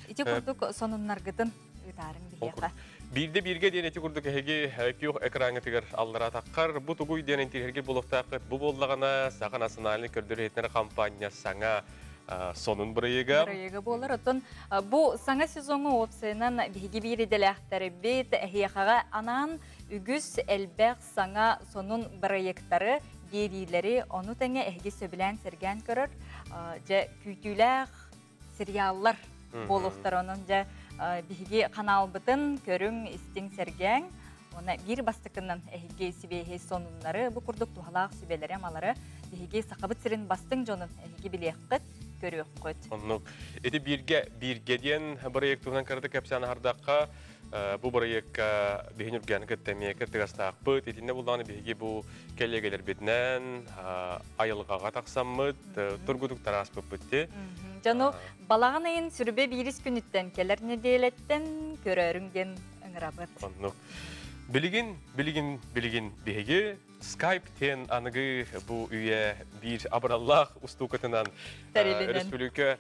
Ити курдук сонуннаргытын ыытаарыҥ биһиэхэ. Биирдэ бииргэ диэн ити курдук эһиги күөх экраҥҥытыгар аллара таххар бу тугуй диэн интириэһиргиир буолуохтааххыт. Бу буоллаҕына Саха национальнай көрдөрүү-иһитиннэрэр хампаанньа саҥа сонун бырайыага. Бырайыага буолар. Оттон бу саҥа сезоҥҥа уопсайынан биһиги биир идэлээхтэрбит эһиэхэҕэ анаан үгүс элбэх саҥа сонун бырайыактары, биэриилэри, ону тэҥэ эһиги сөбүлээн сэргээн көрөр дьэ күүтүүлээх сериаллар буолуохтара. Онон дьэ биһиги ханаалбытын көрүҥ, истиҥ, сэргээҥ. Уонна биир бастакынан эһиги сибиэһэй сонуннары, бу курдук туһалаах сүбэлэри-амалары биһиги Сахабыт сирин бастыҥ дьонун эһиги билиэххит, көрүөххүт. Оннук. Ити бииргэ бииргэ диэн бырайыак туһунан кыратык кэпсээн аһардахха, бу бырайыакка биһи Нүргэни кытта эмиэ кыттыгастаахпыт. Итиннэ буллаҕына биһиги бу кэллиэгэлэрбитинэн айылҕаҕа тахсаммыт, тургутук ааспыппыт дии. Дьону балаҕан ыйын сүрүбэ биирис күнүттэн кэлэр нэдиэлэттэн көрөөрүҥ диэн ыҥырабыт. Оннук. Билигин, билигин, билигин биһиги Skype диэн аныгы бу үйэ биир абыраллаах устуукатынан өрөспүүбүлүкэ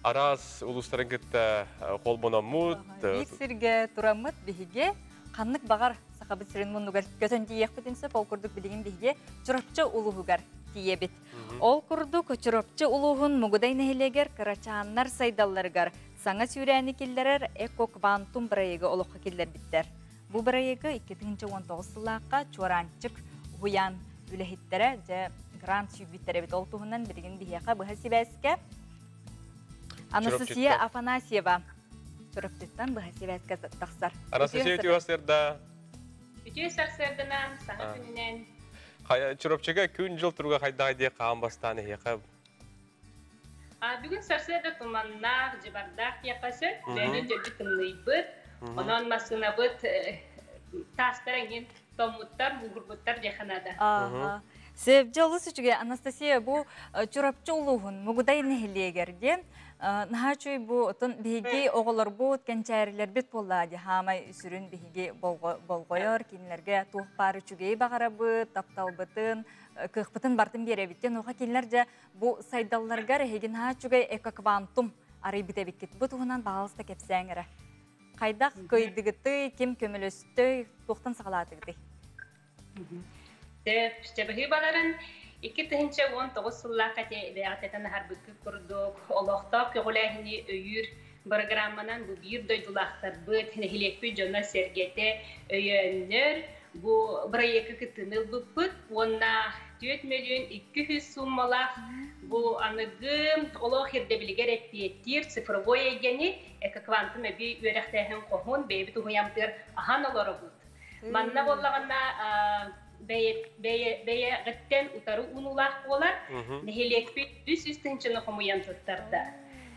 араас улуустарын кытта холбономмут. Биир сиргэ тураммыт биһиги ханнык баҕар Сахабыт сирин муннугар көтөн тиийиэхпитин сөп. Ол курдук билигин биһиги Чурапчы улууһугар тиийэбит. Ол курдук Чурапчы улууһун Мугудай нэһилиэгэр кырачааннар сайдалларыгар саҥа сүүрээни киллэрэр Эко-квантум бырайыагы олоххо киллэрбиттэр. Бу бырайыагы 2019 сыллаахха Чуораанчык уһуйаан үлэһиттэрэ дьэ грант сүүйбүттэр эбит. Ол туһунан билигин биһиэхэ быһа сибээскэ Анастасия Афанасьева Чурапчыттан быһа сибээскэ тахсар. Анастасия үтүө сарсыарда. Үтүө сарсыарданан, саҥа күнүнэн. Чурапчыга күн-дьыл туруга хайдаҕый диye хаан бастаан эһиэхэ Бүгүн сарсыарда туманнаах, дьыбардаах диэххэ сөп. Бэйэбит дьөлбүт тымныйбыт. Онон массыынабыт таастара эҥин томмуттар, мууһурбуттар диэххэ наада. Сөп, дьэ олус үчүгэй. Анастасия, бу Чурапчы улууһун Мугудай нэһилиэгэр диэн наһаа үчүгэй бу отон биһиги оҕолорбут, кэнчээрилэрбит буоллаа дии хаамай сүрүн биһиги болҕойор, кинилэргэ туох баар үчүгэйи баҕарабыт, тапталбытын, кыахпытын бартын биэрэбит диэн. Оха кинилэр дьэ бу сайдалларыгар эһиги наһаа үчүгэй экоквантум арыйбыт эбиккит. Бу туһунан баҕалыста кэпсээҥ эрэ. Хайдах кыайдыгытый, ким көмөлөстөй, туохтан саҕалаатыгытый? Чэбэһии баларын 2019 сыллаахха бэйэҕитэтэн аһарбыккыт курдук олохтоох көҕүлээһини өйүүр программанан бу биир дойдулаахтарбыт, нэһилиэкпит дьоно-сэргэтэ өйөөннөр бу бырайыакка кыттыыны ылбыппыт уонна 4 миллион 200 сууммалаах бу аныгы олох ирдэбилигэр эппиэттиир цифровой эйгэни экоквантум эбии үөрэхтээһин хоһун бэйэбит уһуйамтыгар аһан олоробут. Манна буоллаҕына бэйэҕиттэн утары уунуулаах буолар. Нэһилиэкпит 300 тыһыынчаны хомуйан туттарда.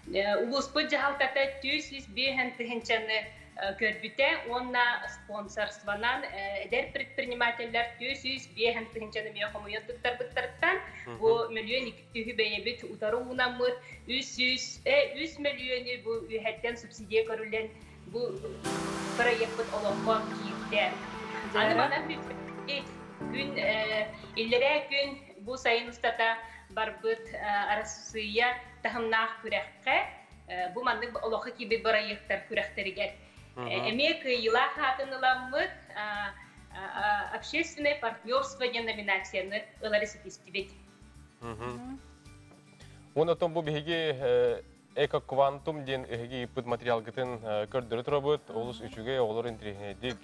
Улууспут дьаһалтата 405 тыһыынчаны көрбүтэ уонна спонсорствонан эдэр предпринимателлэр 405 тыһыынчаны эмиэ хомуйан туттарбыттарыттан бу мөлүйүөн икки бэйэбит утары уунаммыт 300 3 мөлүйүөнү бу үөһэттэн субсидия көрүллэн бу бырайыакпыт олоххо киирдэ. Аны манан күн иллэрээ күн бу сайын устата барбыт Арассыыйа таһымнаах күрэххэ бу маннык олоххо киирбит бырайыактар күрэхтэригэр эмиэ кыайыылаах аатын ыламмыт общественное партнерство диэн номинацияны ылары ситистибит. Уон отон бу биһиги Эко-квантум диэн эһиги ыыппыт материалгытын көрдөрө турабыт. Олус үчүгэй, оҕолор интэриэһинэйдик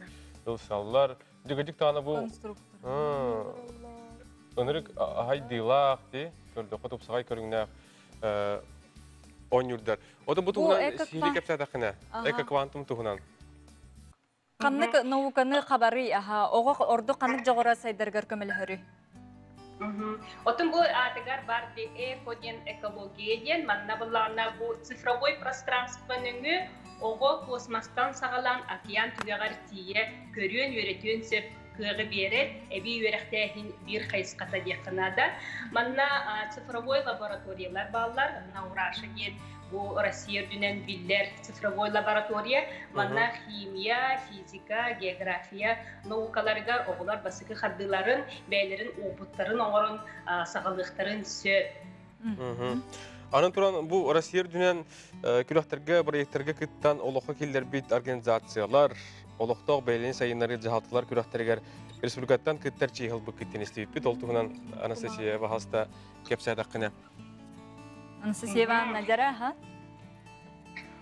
ылсаллар. Дьүгэдик даҕаны бу ынырык аһайдыылаах дии, көрдөххө тупсаҕай көрүҥнээх оонньуурдар. Отон бу туһунан сиһилии кэпсээтэххинэ, эко-квантум туһунан. Ханнык науканы хабарый, аха, оҕо ордук ханнык дьоҕура сайдарыгар көмөлөһөрүй? Отун бу аатыгар бар эко диэн экология диэн манна былаана бу цифровой пространство нөҥүө оҕо космостан саҕалаан океан түгэҕэр тиийэ көрүөн үөрэтиэн сөп кыаҕы биэрэр эбии үөрэхтээһин биир хайысхата диэххэ наада. Манна цифровой лабораториялар бааллар. Наураша диэн бу Россия үрдүнэн биллэр цифровой лаборатория. Манна химия, физика, география наукаларыгар оҕолор бастакы хардыыларын, бэйэлэрин опыттарын оҥорон саҕалыахтарын сөп. Анан туран бу Россия үрдүнэн күрэхтэргэ, проекттарга кыттан олоххо киллэрбит организациялар, олохтоох бэйэлэрин сайыннарыы дьаһалталар күрэхтэригэр республикаттан кыттар чиэһил быккыттын истибиппит. Ол туһунан Анастасия баһаста кэпсээтэххинэ. Анастасия Ивановна, дьара, ха?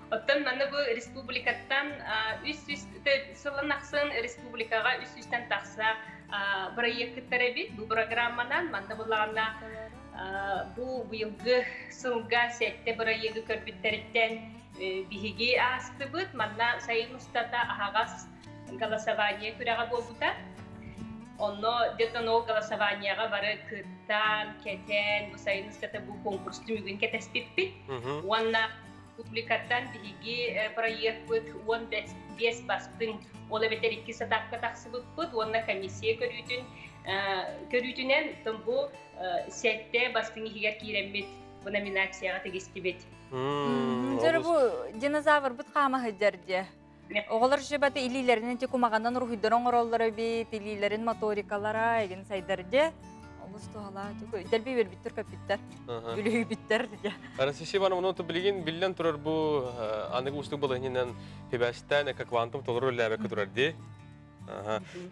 Оттон манна бу республикаттан 300 сылын ахсын республикаҕа 300-тэн тахса бырайыак кыттар эбит. Бу программанан манна булаҕына бу быйылгы сылга сэттэ бырайыагы көрбүттэриттэн биһиги аастыбыт. Манна сайын устата аһаҕас голосование күрэҕэ буолбута. Онно где-то ол голосованияҕа бары кыттан, кэтэн, бу сайын устата бу конкурс түмүгүн кэтэспиппит. Уонна публикаттан биһиги проектпыт 15 бастыҥ, ол эбэтэр икки этапка тахсыбыппыт уонна комиссия көрүүтүн көрүүтүнэн бу сэттэ бастыҥ иһигэр киирэммит бу номинацияҕа тигистибит. Дьэ бу динозаврбыт хаама сылдьар дьэ. Оҕолор шебаты илиилэринэн ти кумаҕанан уруһуйдарын оҥороллоро эбит, илиилэрин моторикалара эгин сайдар дьэ. Олус туһалаах дэлби үөрбүттэр көппүттэр, үлүһүйбүттэр дьэ. Анастасия Ивановна, онто билигин биллэн турар бу аныгы уустук балаһынынан хибэстээн эко-квантум толору үлэлээбэккэ турар дии.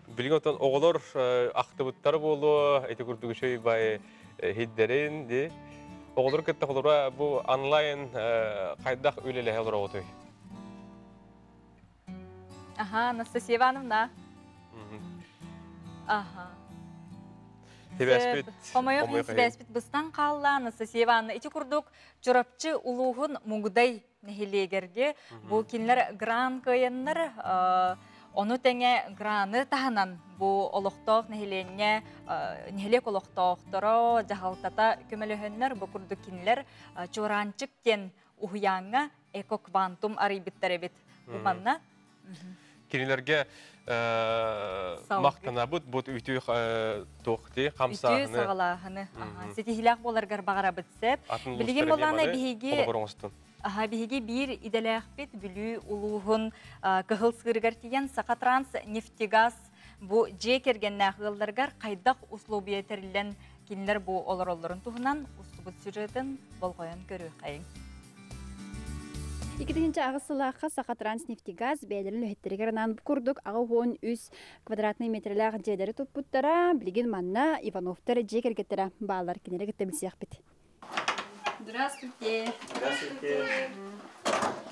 Билигин оттон оҕолор ахтыбыттара буолуо, ити курдук үчүгэй бай иһиддэрин дии. Оҕолору кытта холобура бу онлайн хайдах үлэлэһэ олороҕутуй? Аха, Анастасия Ивановна. Аха. Сибээспит. Хомойуох иһин сибээспит быстан хаалла Анастасия Ивановна. Ити курдук Чурапчы улууһун Мугудай нэһилиэгэргэ бу кинилэр гран кыайаннар ону тэҥэ граны таһынан бу олохтоох нэһилиэнньэ нэһилиэк олохтоохторо дьаһалтата көмөлөһөннөр бу курдук кинилэр Чуораанчык диэн уһуйааҥҥа эко-квантум арыйбыттар эбит. Бу манна кинилэргэ махтанабыт бут үтүө туох дии хамсааһыны үтүө саҕалааһыны ситиһиилээх буоларгар баҕарабыт сеп билигин болаана биһиги Аха, биһиги биир идэлээхпит Бүлүү улууһун Кыһыл Сыырыгар тиийэн Сахатранс нефтегаз бу дьиэ кэргэннээх ыалларыгар хайдах условия тэриллэн кинилэр бу олороллорун туһунан устубут сюжетын болҕойон көрүөххэйиҥ. 2008 сылаахха Сахатранснефтегаз бэйэлэрин үлэһиттэригэр анаан бу курдук 83 квадратный метрэлээх дьиэлэри туппуттара. Билигин манна Ивановтар дьиэ кэргэттэрэ бааллар. Кинилэри кытта билсиэхпит. Здравствуйте. Здравствуйте.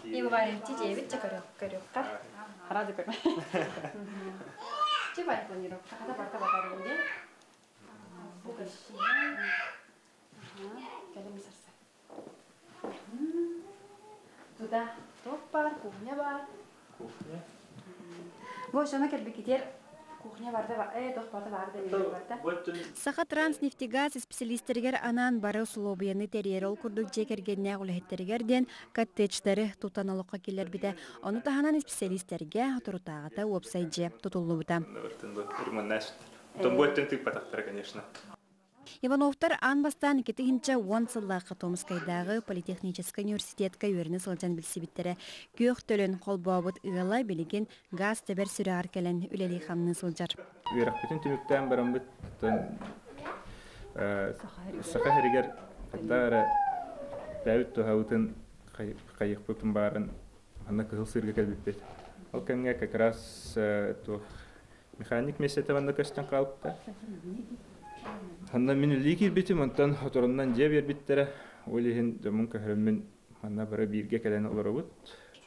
И бывает, дьиэбит чэ көрүөххэ. Рады көрө. Че бай планировка? Хата барта батарым дии. Кэлим сарса. Туда топ бар, кухня бар. Кухня. Бу ошону кэлбиккитигэр кухня барда тох барда бар да барда. Саха Транснефтегаз исписэлиистэригэр анаан бары усулуобуйаны тэрийэр ол курдук дьиэ кэргэннээх үлэһиттэригэр диэн коттеджтары тутан олоххо киллэрбитэ. Ону таһынан исписэлиистэргэ соторутааҕыта уопсай дьиэ тутуллубута. Бу өттүн тыыппатахтара, конечно. Ивановтар аан бастаан 2010 сыллаахха Томскайдааҕы политехническай университетка үөрэнэ сылдьан билсибиттэрэ. Күөх төлөн холбообут ыала билигин газ тэбэр сүрэҕэр кэлэн үлэлии-хамныы сылдьар. Үөрэхпитин түмүктээн бараммыт. Саха сиригэр хайдах эрэ бэйэбит туһабытын хайыхпытын баарын манна Кыһыл Сыырга кэлбиппит. Ол кэмҥэ как раз туох механик миэстэтэ манна көстөн хаалбыта. Ханна мин үлэлии киирбитим, онтон хоторунан дьиэ биэрбиттэрэ. Ол иһин дьоммун көһөрөммүн манна бары бииргэ кэлэн олоробут.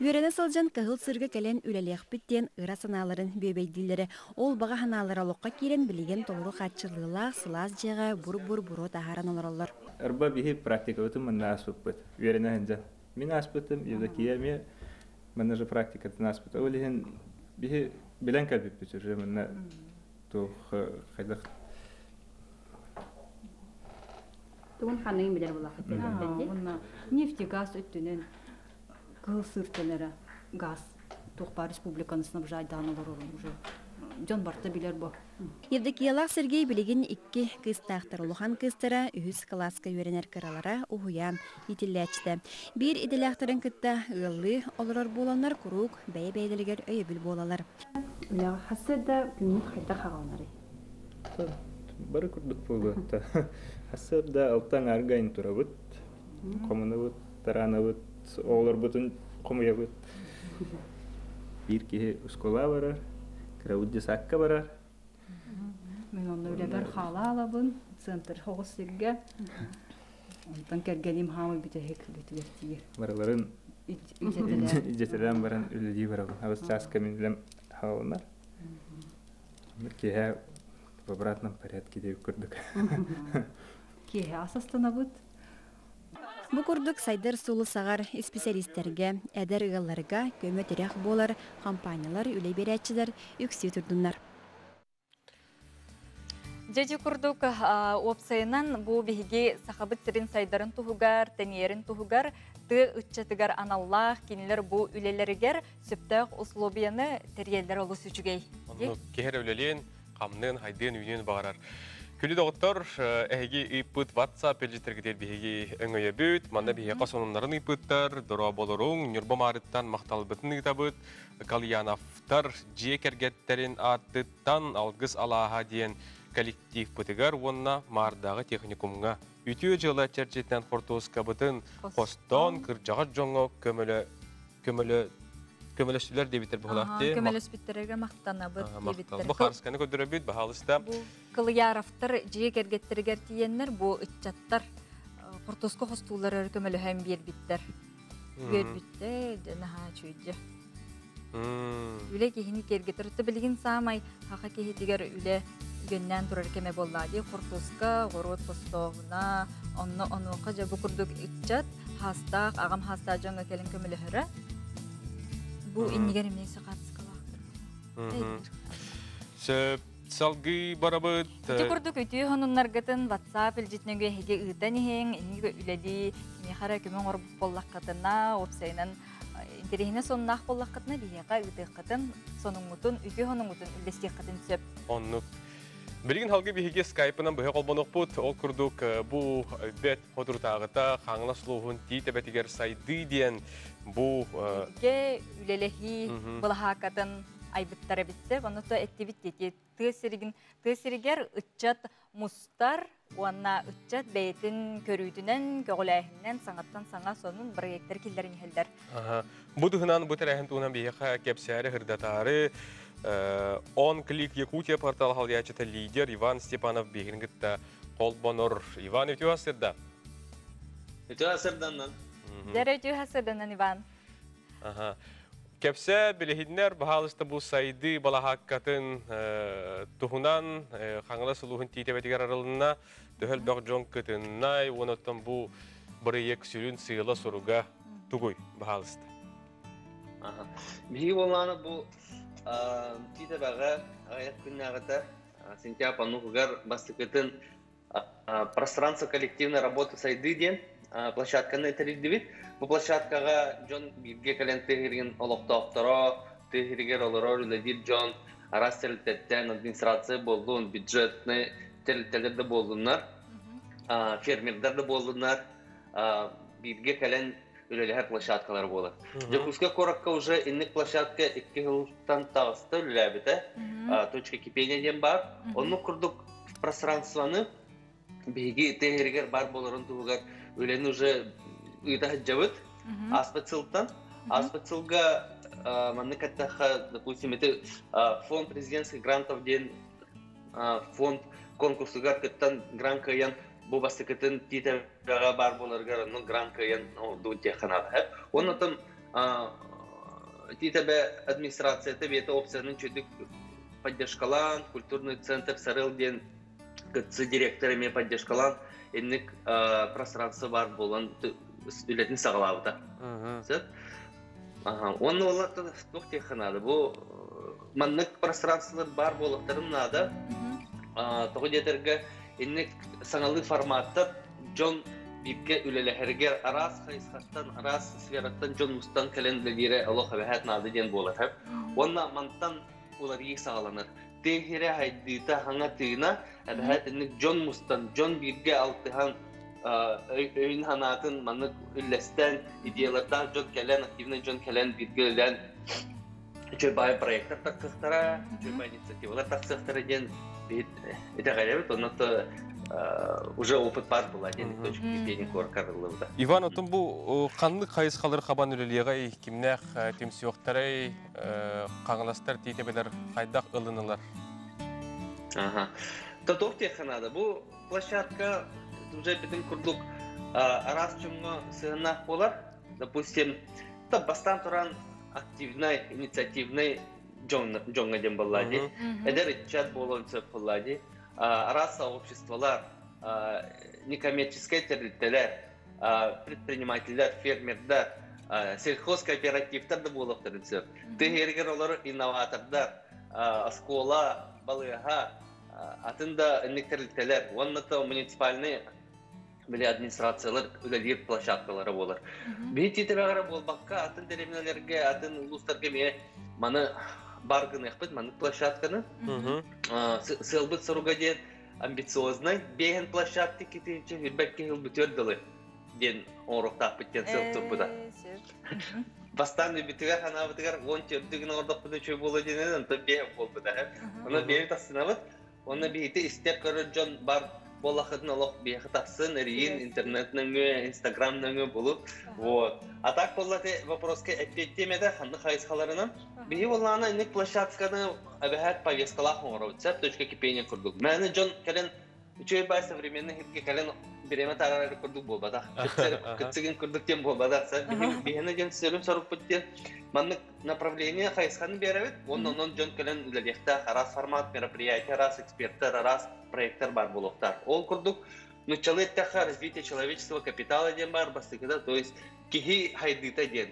Үөрэнэ сылдьан Кыһыл Сыырга кэлэн үлэлиэхпит диэн ыра санааларын бүөбэйдииллэрэ. Ол баҕа санаалара олоххо киирэн билигин толору хааччыллыылаах сылаас дьиэҕэ бур-бур буруо таһааран олороллор. Арба биһи практикабытын манна ааспыппыт. Үөрэнэ сылдьан. Мин ааспытым, Евдокия эмиэ манна же практикатын ааспыта. Ол иһин биһи билэн кэлбиппит уже манна туох хайдах Тугун ханныгын билэр булахыт Уонна нефтегаз өттүнэн Кыһыл Сыыртан эрэ газ туох баар республиканы снабжайдаан олорорун уже дьон барыта билэр бо. Евдокиялаах Сергей билигин икки кыыстаахтар. Улахан кыыстара үһүс кылааска үөрэнэр кыралара уһуйаан иитиллээччитэ. Биир идэлээхтэрин кытта ыаллыы олорор буоланнар куруук бэйэ-бэйэлэригэр өйөбүл буолалар. Үлэҕэ хасса да күҥҥүт хайдах хаҕаланарый? Бары курдук буолуо. Хасса да алтан аргайын турабыт. Хомунабыт, тараанабыт, оҕолорбутун хомуйабыт. Биир киһи оскуола барар, кырабыт десакка барар. Мин онно үлэбэр хаалаалабын, центр хоҕус сиргэ. Онтон кэргэним хаамай бүтэһик үлэтигэр тиийэр. Барыларын идэтэлээн баран үлэлии барабын. Абыс чааска мин үлэм хааланар. Киэһэ в обратном порядке диэбит курдук. Киэһэ асастанабыт. Бу курдук сайдар суолу саҕар исписэлиистэргэ, эдэр ыалларга көмө-тирэх буолар компаниялар, үлэ биэрээччилэр үксүү турдуннар. Дьэдьи курдук уопсайынан бу биһиги Сахабыт сирин сайдарын туһугар, тэнийэрин туһугар тыа ыччатыгар аналлаах кинилэр бу үлэлэригэр сөптөөх условияны тэрийэллэр олус үчүгэй. Оннук киһи үлэлиэн, хамныан, хайдыан, үүнүөн баҕарар. Күнү доҕоттор, эһиги ыыппыт WhatsApp илдьиттэргитигэр биһиги өҥөйөбүт, манна биһиэхэ сонуннарын ыыппыттар, дорооболоруҥ, Ньурба Маарыттан махталбытын ыытабыт, Кальяновтар дьиэ кэргэттэрин ааттыттан Алгыс алааһа диэн коллективпытыгар уонна Маардааҕы техникумҥа үтүө дьыала чэрчитинэн хортуоскабытын хостоон кырдьаҕас дьоҥҥо көмөлө көмөлө көмөлөстүлэр диэбиттэр быһылаах Көмөлөспүттэргэ махтанабыт диэбиттэр. Бу харысканы көрдөрөбүт, баһаалыста. Бу Кылыяровтар дьиэ кэргэттэригэр тиийэннэр бу ыччаттар хортуоска хостуулларыгар көмөлөһөн биэрбиттэр. Үөрбүттэр, наһаа үчүгэй. Үлэ киһини киэргэтэр. Өттө билигин саамай хаха киһитигэр үлэ үгэннээн турар кэмэ буоллаа дии. Хортуоска, оҕуруот хостооһуна, онно онуоха дьэ бу курдук ыччат хаастаах, аҕам хаастаах дьоҥҥо кэлин көмөлөһөрө. Бу иннигэр эмиэ сахатскалаахтар. Сөп салгыы барабыт. Ити курдук үтүө сонуннаргытын WhatsApp илдьитинэгэ эһиги ыытан иһиҥ, иннигэ үлэлии, миэхэ эрэ көмө оҥорбут буоллаххытына, уопсайынан интэриэһинэй сонуннаах буоллаххытына биһиэхэ ыытыаххытын, сонуҥҥутун, үтүө сонуҥҥутун үллэстиэххитин сөп. Оннук. Билигин халгы биһиги скайпынан быһа холбонуохпут. Ол курдук бу бэт соторутааҕыта Хаҥалас улууһун Тиит эбэтигэр сайдыы диэн бу Бииргэ үлэлэһии былаһааккатын айбыттар эбиттэр. Онно то эттибит диэки тыа сиригин тыа сиригэр ыччат мустар уонна ыччат бэйэтин көрүүтүнэн, көҕүлээһининэн саҥаттан саҥа сонун проектар киллэрин иһэллэр. Бу туһунан бу тэрээһин туһунан биһиэхэ кэпсээри сырдатаары Он Клик Якутия портал халыйааччыта лидер Иван Степанов биһигин кытта холбонор. Иван, үтүө сырда. Үтүө сырданнан. Дэрэ үтүө сырданнан, Иван. Аха. Кэпсэ билиһиннэр баһаалыста бу сайды балаһааккатын туһунан Хаҥалас улууһун Тиитэбэтигэр арылынна. Төһөл дьон кытыннай, уонаттан бу бырайыак сүрүн сыала-соруга тугуй баһаалыста. Биһиги буоллаҕына бу Тиитэбэҕэ аҕыйах күннээҕитэ сентябрь оннугар бастакытын пространство коллективной работы сайды диэн площадканы тэрийдибит. Бу площадкаҕа дьон бииргэ кэлэн тыа олохтоохторо, тыа сиригэр олорор үлэлиир дьон араас тэрилтэттэн администрация буоллун, бюджетный тэрилтэлэр да буоллуннар, фермердэр да буоллуннар бииргэ кэлэн үлэлэһэр площадкалар буолар. Дьокуускай куоракка уже инник площадка икки сылтан таҕыста үлэлээбитэ. Точка кипения диэн баар. Оннук курдук пространствоны Биһиги тэһэригэр бар болорун туһугар үлэни уже ыыта сылдьабыт. Ааспыт сылтан. Ааспыт сылга маннык эттэххэ, допустим, ити фонд президентских грантов диэн фонд конкурсугар кыттан грант кыайан бу бастакытын тиитэбэҕэ баар буоларыгар онно грант кыайан оҥордубут диэххэ наада. Уонна там Тиитэбэ администрацията бэйэтэ опциянын чөдүк поддержкалаан, культурный центр Сарыл диэн КЦ директор эмиэ поддержкалаан инник пространство баар буолан үлэтин саҕалаабыта. Сөп? Уонна олар туох диэххэ наада? Бу маннык пространстволар баар буолуохтарын наада. Тоҕо диэтэргэ инник саҥалыы форматтар дьон бииргэ үлэлэһэригэр араас хайысхаттан, араас сфераттан дьон мустан кэлэн үлэлиирэ олох эбэһээт наада диэн буолар. Уонна мантан уларыйыы саҕаланар. Тыа хайдыыта хаҥа тыына эбэһээт инник дьон мустан, дьон бииргэ алтыһан өйүн санаатын маннык үллэстэн, идеялардаах дьон кэлэн, активный дьон кэлэн бииргэ үлэлээн үчүгэй баай проекттар тахсыахтара, үчүгэй баай инициативалар тахсыахтара диэн итэҕэйэбит. Онно уже опыт бар була диэн точка кипения куоркарыллыбыта. Иван, отон бу ханнык хайысхалар хабан үлэлиэҕэй, кимнээх түмсүөхтэрэй, хаҥаластар тиитэбэлэр хайдах ылынылар? Ага. Татов диэххэ наада. Бу площадка уже бүтүн курдук араас дьоҥҥо сыһыаннаах буолар. Допустим, бастаан туран активнай, инициативный дьоҥҥо диэн буолла дии. Эдэр ыччат буолуон сөп буолла дии. Араас сообществолар, некоммерческай тэрилтэлэр, предпринимателлэр, фермердар, сельхозкооперативтар да буолуохтарын сөп. Тыһыарыгар олор инноватордар, оскуола, балыыһа, атын да инник тэрилтэлэр уонна то муниципальный били администрациялар үлэлиир площадкалара буолар. Биһи тиитэбэҕэрэ буолбакка, атын дэриэбинэлэргэ, атын улуустарга эмиэ маны бар гыныахпыт, маннык площадканы. Сыалбыт соруга диэн амбициознай биэһин площадка китинче хүрбэкке хил бүтүөр дылы диэн оҥоруохтаахпыт диэн сыал турбута. Бастаан үбүтүгэр ханаабытыгар уон төрдүгүн оҥордохпутуна үчүгэй буолуо диэн онтон биэһин буолбута. Онон биэһин тахсынабыт. Онно биһити истэр көрөр дьон бар буоллахытын олох биһиэхэ тахсын, эрийин, интернет нөҥүө, инстаграм нөҥүө булуп. Вот. А так буолла те вопроска эппиэттиэм этэ ханнык хайысхаларынан. Биһи буоллаҕына инник площадканы эбэһээт повесткалаах оҥоробут, сөп точка кипения курдук. Мээнэ дьон кэлэн үчүгэй баай современный хирге кэлэн бириэмэ таарар курдук буолбатах. Кытсыгын курдук диэн буолбатах. Биһини диэн сөрүн сорукпут диэн маннык направление хайысханы биэрэбит уонна онон дьон кэлэн үлэлиэхтээх араас формат мероприятие, араас эксперттэр, араас проекттар баар буолуохтаах. Ол курдук нуччалыы эттэххэ развитие человеческого капитала диэн баар бастакыта, то есть киһи хайдыыта диэн.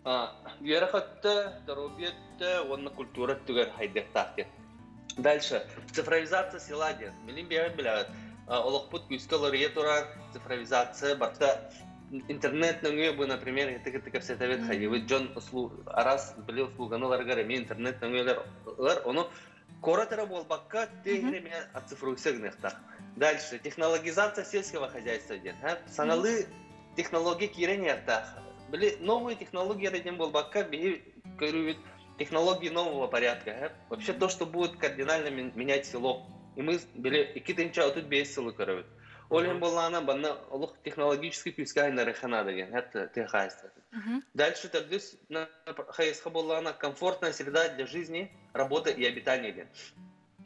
Үөрэх өттө, доруобуйа өттө уонна культура өттүгэр хайдыахтаах диэн. Дальше. Цифровизация села диэн. Билин бэйэҕит билэҕит. Олохпут күүскэ уларыйа турар цифровизация барыта интернет нөҥүө бу, например, ити кэпсэтэбит хайыбыт дьон араас били услуганы ыларыгар эмиэ интернет нөҥүөлэр ылар ону куорат эрэ буолбакка тиэһир эмиэ оцифруйса гыныахтаах. Дальше технологизация сельского хозяйства диэн саҥалыы технология киирэн иһиэхтээх. Били новые технологии диэн буолбакка биһи көрүүбүт технологии нового порядка. Вообще то, что будет кардинально менять село. И мы били 2035 сылы көрөбүт. Ол иһин буоллаҕына банна олох технологический күүскэ айнарыха наада диэн тыа хаһаайыстыбатын. Дальше төрдүс хайысха буоллаҕына комфортная среда для жизни, работы и обитания диэн.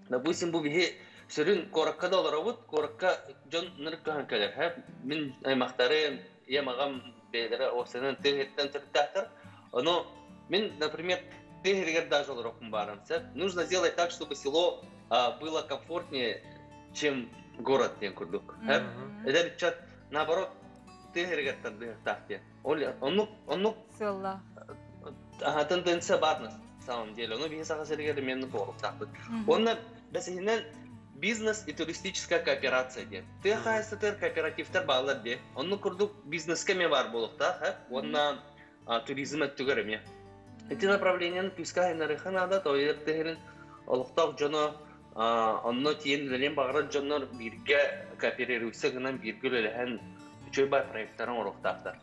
Допустим, бу биһи сүрүн куоракка да олоробут, куоракка дьон нырык көһөн кэлэр. Мин аймахтарым, ийэм, аҕам бэйэлэрэ уопсайынан тыа сириттэн төрүттээхтэр. Ону мин, например, тыа сиригэр даже олоруохпун баарым. Нужно сделать так, чтобы село было комфортнее, чем город диэн курдук. Эдэр ыччат, наоборот, тыа сиригэр тардыһыахтаах диэн. Оннук, оннук Сыалла. Тенденция баар на самом деле. Ону биһи Саха сиригэр эмиэ туоруктаахпыт. Уонна бэсиһинэн бизнес и туристическая кооперация диэн. Тыа хаһаайыстыбатыгар кооперативтар бааллар диэ. Оннук курдук бизнеске эмиэ баар буолуохтаах, уонна туризм өттүгэр эмиэ. Ити направлениены күүскэ айнарыха наада, тоойор тыһырын олохтоох дьоно онно тиийэн үлэлиэн баҕарар дьоннор бииргэ кооперируйса гынан бииргэ үлэлэһэн үчүгэй бай проекттарын оҥоруохтаахтар.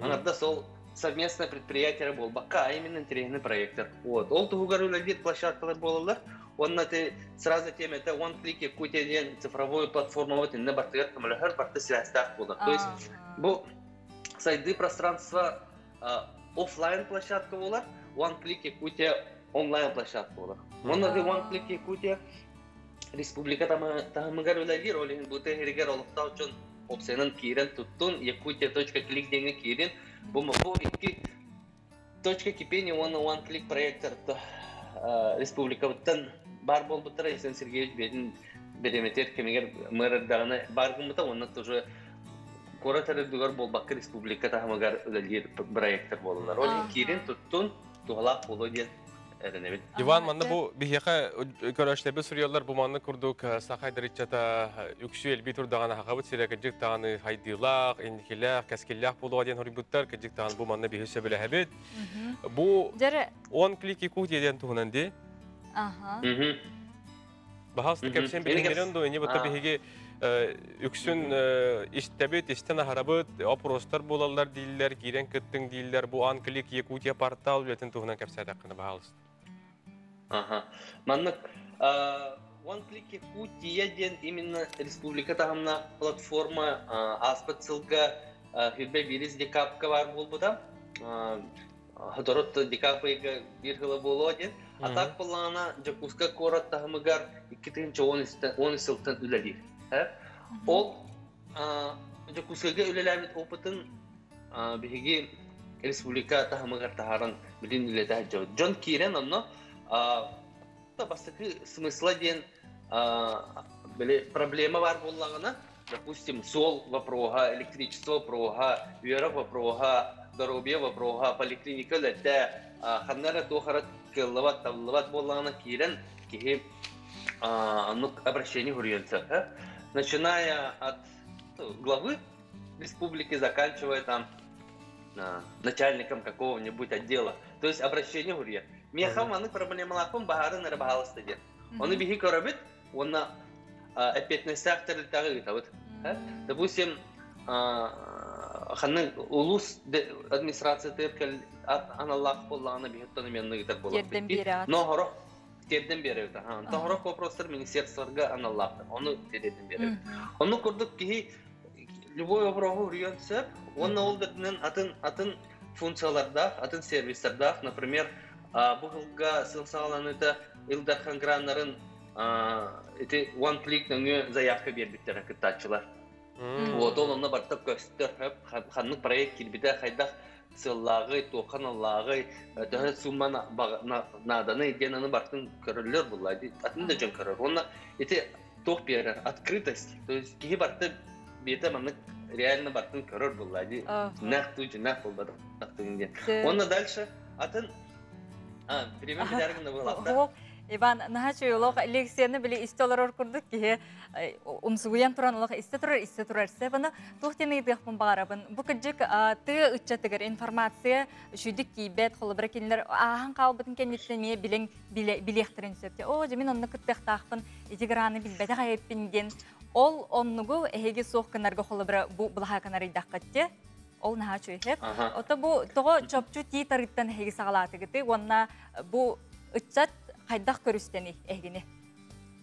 Анарда сол совместное предприятие буолбакка, а именно интересный проекттар. Вот. Ол туһугар үлэлиир площадкалар буолаллар. Онна те сразу тема это One Click Якутия диэн цифровой платформа вот инне бартыгар көмөлөһөр барты связьтаах буолар. То есть бу сайды пространство офлайн площадка болар, One Click Якутия онлайн площадка болар. Онна One Click Якутия республика таһымыгар үлэлиир, ол иһин бу тэһиригэр олохтоох дьон опциянан киирэн туттун, якутия.клик диэҥҥэ киирин. Бу бу икки точка кипения уонна One Click проектор республикабыттан бар буолбуттара. Исен Сергеевич бэйэтин бириэмэтигэр кэмигэр мэр эрдэҕинэ бар гыммыта, уонна тоже куорат эрэ буолбакка республика таһымыгар үлэлиир проектор буолалар. Ол иһин киирин туттун, туһалаах буолуо диэн эрэнэбит. Иван, манна бу биһиэхэ көрөөччүлэрбит суруйаллар, бу манна курдук саха эдэриччата үксүү элбии турдаҕына хахабыт сирэ кырдьык даҕаны хайдыылаах, инникилээх, кэскиллээх буолуоҕа диэн хоруйбуттар, кырдьык даҕаны бу манна биһи сөбүлэһэбит. Бу One Click Якутия диэн туһунан дии. Баһаалыста кэпсээн билиҥҥинэн дуу, ини бытта биһиги үксүн истэбит, истэн аһарабыт, опростар буолаллар дииллэр, киирэн кыттыҥ дииллэр. Бу One Click Якутия портал үлэтин туһунан кэпсээтэххинэ, баһаалыста. Аха. Маннык One Click Якутия диэн именно республика таһымна платформа ааспыт сылга хүрбэ бирис декабрьга бар буолбута. Дорот декабрьга бир хыла буолуо диэн. А так буоллаҕына Дьокуускай куорат таһымыгар 2010 сылтан үлэлиир. Ол Дьокуускайга үлэлээбит опытын биһиги республика таһымыгар таһааран билин үлэтэ дьон. Дьон киирэн онно бастакы смысла диэн били проблема бар буоллаҕына, допустим, суол вопроһа, электричество вопроһа, үөрэх вопроһа, здоровье вопроһа, поликлиника үлэтэ, ханна эрэ туох эрэ кыаллыбат, табыллыбат буоллаҕына киирэн киһи оннук обращение суруйан сөп. Начиная от главы республики, заканчивая там начальником какого-нибудь отдела. То есть обращение суруйар. Миэхэ маннык проблемалаахпын баһаарын эрэ баһаалыста диэн. Ону биһи көрөбүт, уонна эппиэтинэстээх тэрилтэҕэ ыытабыт. Допустим, ханнык улуус администрациятыгар аналлаах буоллаҕына биһи оттон ыытар буолар. Но хорох тиэрдэн биэрэбит. Онтон хорох вопростар министерстволарга аналлаахтар. Ону тиэрдэн биэрэбит. Онну курдук киһи любой вопроһу уруйан сөп. Уонна ол дэтинэн атын атын функциялардаах, атын сервистардаах, например, бу сылга сыл саҕаланыыта Ил Дархан граннарын ити One Click нөҥүө заявка биэрбиттэрэ кыттааччылар. Вот ол онно барыта көстөр, ханнык проект киирбитэ, хайдах сыаллааҕый, туохха аналлааҕый, төһө сумма нааданы диэн аны бартын көрөллөр булла. Атын да дьон көрөр. Уонна ити туох биэрэр? Открытость. То есть киһи барыта бэйэтэ маннык реально бартын көрөр булла. Дьиннээх туу, дьиннээх буолбатах диэн. Уонна дальше атын время билэргин буолаахта. Иван, наһаа үчүгэй олох лекцияны били истэ олорор курдук киһи умсугуйан туран олох истэ турар, истэ турар. Себаны туох диэн ыйытыахпын баҕарабын. Бу кырдьык тыа ыччатыгар информация үчүгдүк тиийбэт, холобура кинилэр ааһан хаалбытын кэнниттэн эмиэ билиҥ билиэхтэрин сөп. Оо, дьэ мин онно кыттыахтаахпын, ити граны билбэтэх эһиппин диэн. Ол оннугу эһиги суох гынарга холобура бу былаһааканы арыйдаххыт те. Ол наһаа үчүгэй. Ото бу тоҕо чопчу тии тарыттан эһиги саҕалаатыгыты уонна бу ыччат хайдах көрүстэний эһигини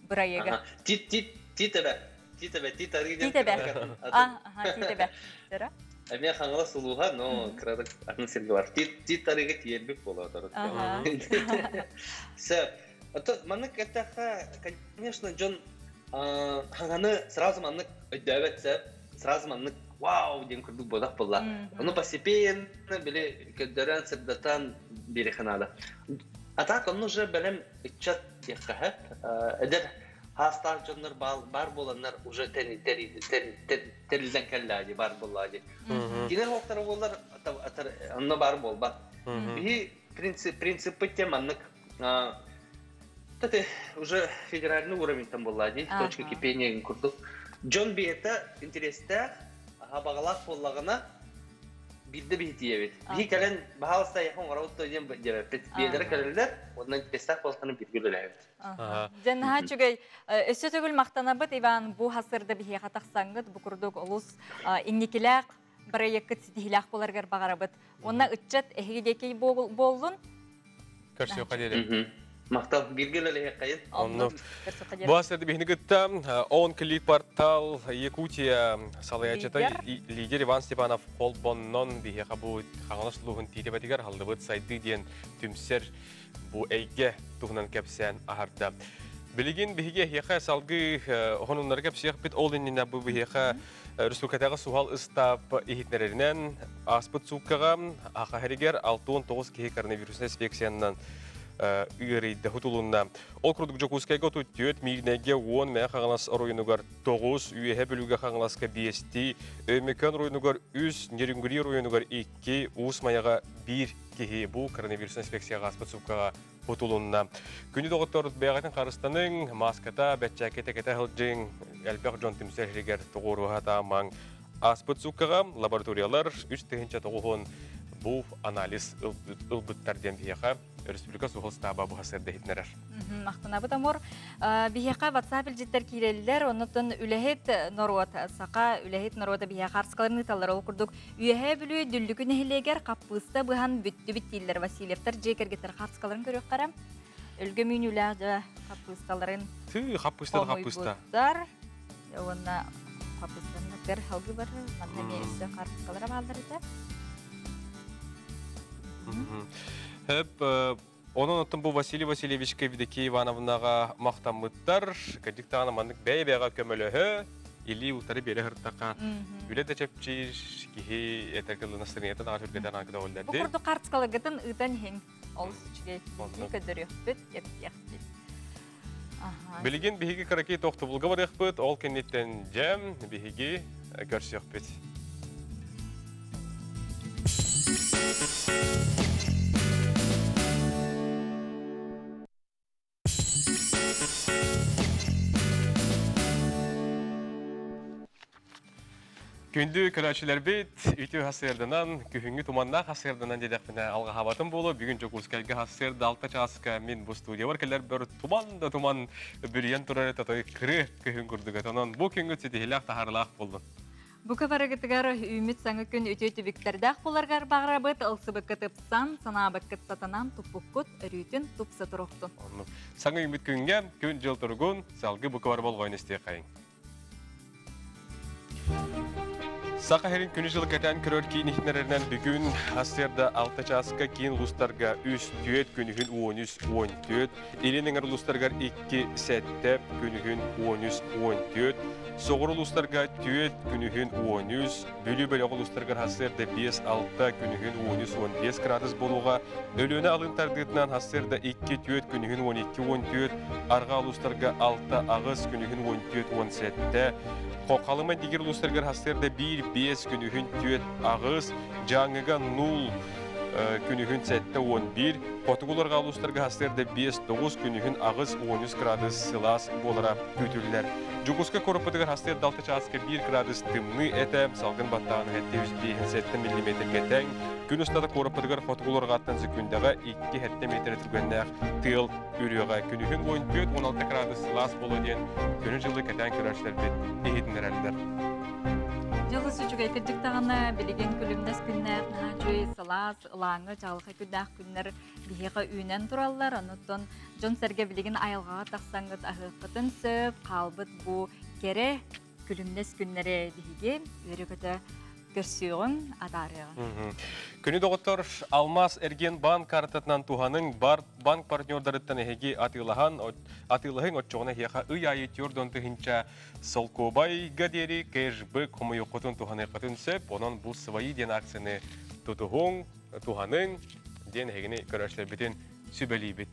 бырайыга? Тит тит титэбэ титэбэ тит арыы Титэбэ. Аха, титэбэ. Дара. Эмиэ Хаҥалас улууһа, но кыратык атын сиргэ бар. Тит тит арыыга тиэрбит буолуо. Сөп. Ото маннык эттэххэ, конечно, дьон хаҥаны сразу маннык өйдөөбөт сөп. Сразу маннык вау диэн курдук буолах буолла. Ону постепенно били көрдөрөн, сырдатан биэриэххэ наада. А так онно уже бэлэм ыччат диэххэ эдэр хаастаах дьоннор бар буоланнар уже тэриллэн кэллээди бар буоллаади. Кинер хоктара буолар онно бар буолбат. Биһи принцип принциппыт тем маннык Тати уже федеральный уровень там буолла дии, точка кипения курдук. Дьон бэйэтэ интэриэстээх, баҕалаах буоллаҕына биирдэ биһи тиийэбит. Биһи кэлэн баһаалыста эйиэхэ оҥоробут дуо диэн диэбэппит. Биэлэрэ кэлэллэр, уонна интэриэстээх буолтаны бииргэ үлэлээбит. Дьэ наһаа үчүгэй. Өссө төгүл махтанабыт Иван бу хасырда биһиэхэ тахсаҥҥыт бу курдук олус инникилээх бырайыаккыт ситиһиилээх буоларыгар баҕарабыт. Уонна ыччат эһиги диэки буоллун. Көрсүөххэ диэри. Махтал, бирге үлэлэһиэххэйин. Онно. Бу асырды биһини кытта Он клик портал Якутия салайааччыта лидер Иван Степанов холбоннон биһиэхэ бу Хаҥалас улууһун тиитэбэтигэр халлыбыт сайды диэн түмсэр бу эйгэ туһунан кэпсээн аһарда. Билигин биһиги эһиэхэ салгыы хонуннары кэпсиэхпит ол иннинэ бу биһиэхэ республикатааҕы суһал ыстаап иһитиннэрэринэн ааспыт сууккаҕа Аха иһигэр 69 киһи коронавируснай инфекциянан ыарыйда хутулунна. Ол курдук Дьокуускайга 34, Миирнэйгэ 10, Мэҥэ Хаҥалас оройуонугар 9, Үөһэ Бүлүүгэ Хаҥаласка 5, Өймөкөөн оройуонугар 3, Нерюнгри оройуонугар 2, Уус Майаҕа 1 киһи бу коронавируснай инфекцияҕа ааспыт сууккаҕа кутулунна. Күнү доҕоттор бэйэҕитин харыстаныҥ, мааската, бэччээккэ кэтэ сылдьыҥ, элбэх дьон түмсэр сиригэр тоҕуоруһа таамаҥ. Ааспыт сууккаҕа лабораториялар 3900 бу анализ ылбыттар диэн биһиэхэ республика суһал стаба бу сырда иһитинэрэр. Махтанабыт Амур. Биһиэхэ WhatsApp илдьиттэр киирэллэр, оннуттан үлэһит норуот, саха үлэһит норуота биһиэхэ арскаларын ыыталлар. Ол курдук Үөһээ Бүлүү Дүллүкү нэһилиэгэр хаппыыста быһан бүттүбүт дииллэр Васильевтар дьиэ кэргэттэр хаарыскаларын көрүөххэ Өлгөм үүнүүлээх дьэ хаппыысталарын Тыы, хаппыста да хаппыста. Уонна хаппыыстаны көр халгы бар. Манна эмиэ өссө хаарыскалара бааллар этэ. Хөп, онон оттон бу Василий Васильевичка Евдокия Ивановнаҕа махтаммыттар. Кырдьык даҕаны маннык бэйэ-бэйэҕэ көмөлөһө, илии утары биэрэ сырыттахха, үлэ да чэпчиир, киһи этэргэ дылы настырыйата даҕаны түргэтэн аҕа көтөҕүллэрди. Бу курдук хартыскаларгытын ыытан иһиҥ. Олус үчүгэй. Көрдөрүөхпүт, кэпсиэхпит. Билигин биһиги кыракый тохтобулга барыахпыт, ол кэнниттэн дьэм биһиги көрсүөхпүт. Күндү көрөөччүлэрбит, үтүө сарсыарданан, күһүҥҥү туманнаах сарсыарданан диэтэхпинэ алҕаһаабатым буолуо. Бүгүн Дьокуускайга сарсыарда 6 чааска мин бу студиябар кэлэрбэр туман да туман бүрүйэн турар тотой кырыы күһүн курдук. Онон бу күҥҥүт ситиһилээх таһаарылаах буоллун. Бука барыгытыгар үүмүт саҥа күн үтүө түбүктэрдээх буоларгар баҕарабыт, ылсыбыккыт ыпсан, санаабыккыт сатанан, туппуккут өрүүтүн тупса туруохтун. Оннук. Саҥа үүммүт күҥҥэ күн-дьыл туругун салгыы бука бар болҕойон истиэххэйиҥ. Саха сирин күнү-дьылы кэтээн көрөр киин иһитиннэрэринэн бүгүн сарсыарда 6 чааска киин улуустарга 3 4 күнүһүн 13 14, илин эҥэр улуустарыгар 2 7 күнүһүн 13 14, соҕуруу улуустарга 4 күнүһүн 13, Бүлүү бөлөх улуустарыгар сарсыарда 5 6 күнүһүн 13 15 градус буолуоҕа, Өлүөнэ алын тардыытынан сарсыарда 2 4 күнүһүн 12 14, Арҕаа улуустарга 6 8 күнүһүн 14 17, Халыма дигир улуустарыгар сарсыарда 1 5 күнүһүн 4 8, Дьааҥыга 0 күнүһүн 7 11, Хотугу уларҕаа улуустарга сарсыарда 5 9 күнүһүн 8 13 градус сылаас буолара күүтүллэр. Дьокуускай куораппытыгар сарсыарда 6 чааска 1 градус тымныы этэ, салгын баттааһына 757 миллиметргэ тэҥ. Күн устата куораппытыгар хотугу уларҕааттан секундаҕа 2-7 метр түргэннээх тыал Үрүөҕэ күнүһүн 14-16 градус сылаас буолуо диэн күнү-дьылы кэтээн көрөөччүлэрбит иһитиннэрэллэр. Дьылыс үчүгэй кырдьык даҕаны билигин күлүмнэс күннээх наһаа үчүгэй сылаас, ылааҥы, чаҕылхай күннээх күннэр биһиэхэ үүнэн тураллар. Онуттан дьон-сэргэ билигин айылҕаҕа тахсаҥҥыт аһыаххытын сөп, хаалбыт бу кэрэ күлүмнэс күннэри биһиги үөрэ-көтө көрсүөҕүҥ, атаарыаҕыҥ. Күнү доҕоттор, Алмаас эргиэн банк картатынан туһаныҥ, бар банк партнердарыттан эһиги атыылаһан, атыылаһыҥ оччоҕуна эһиэхэ ый аайы 4 тыһыынча солкуобайга диэри кэшбэк хомуйуоххутун туһаныаххытын сөп. Онон бу свои диэн акцияны тутуһуҥ, туһаныҥ диэн эһигини көрөөччүлэрбитин сүбэлиибит.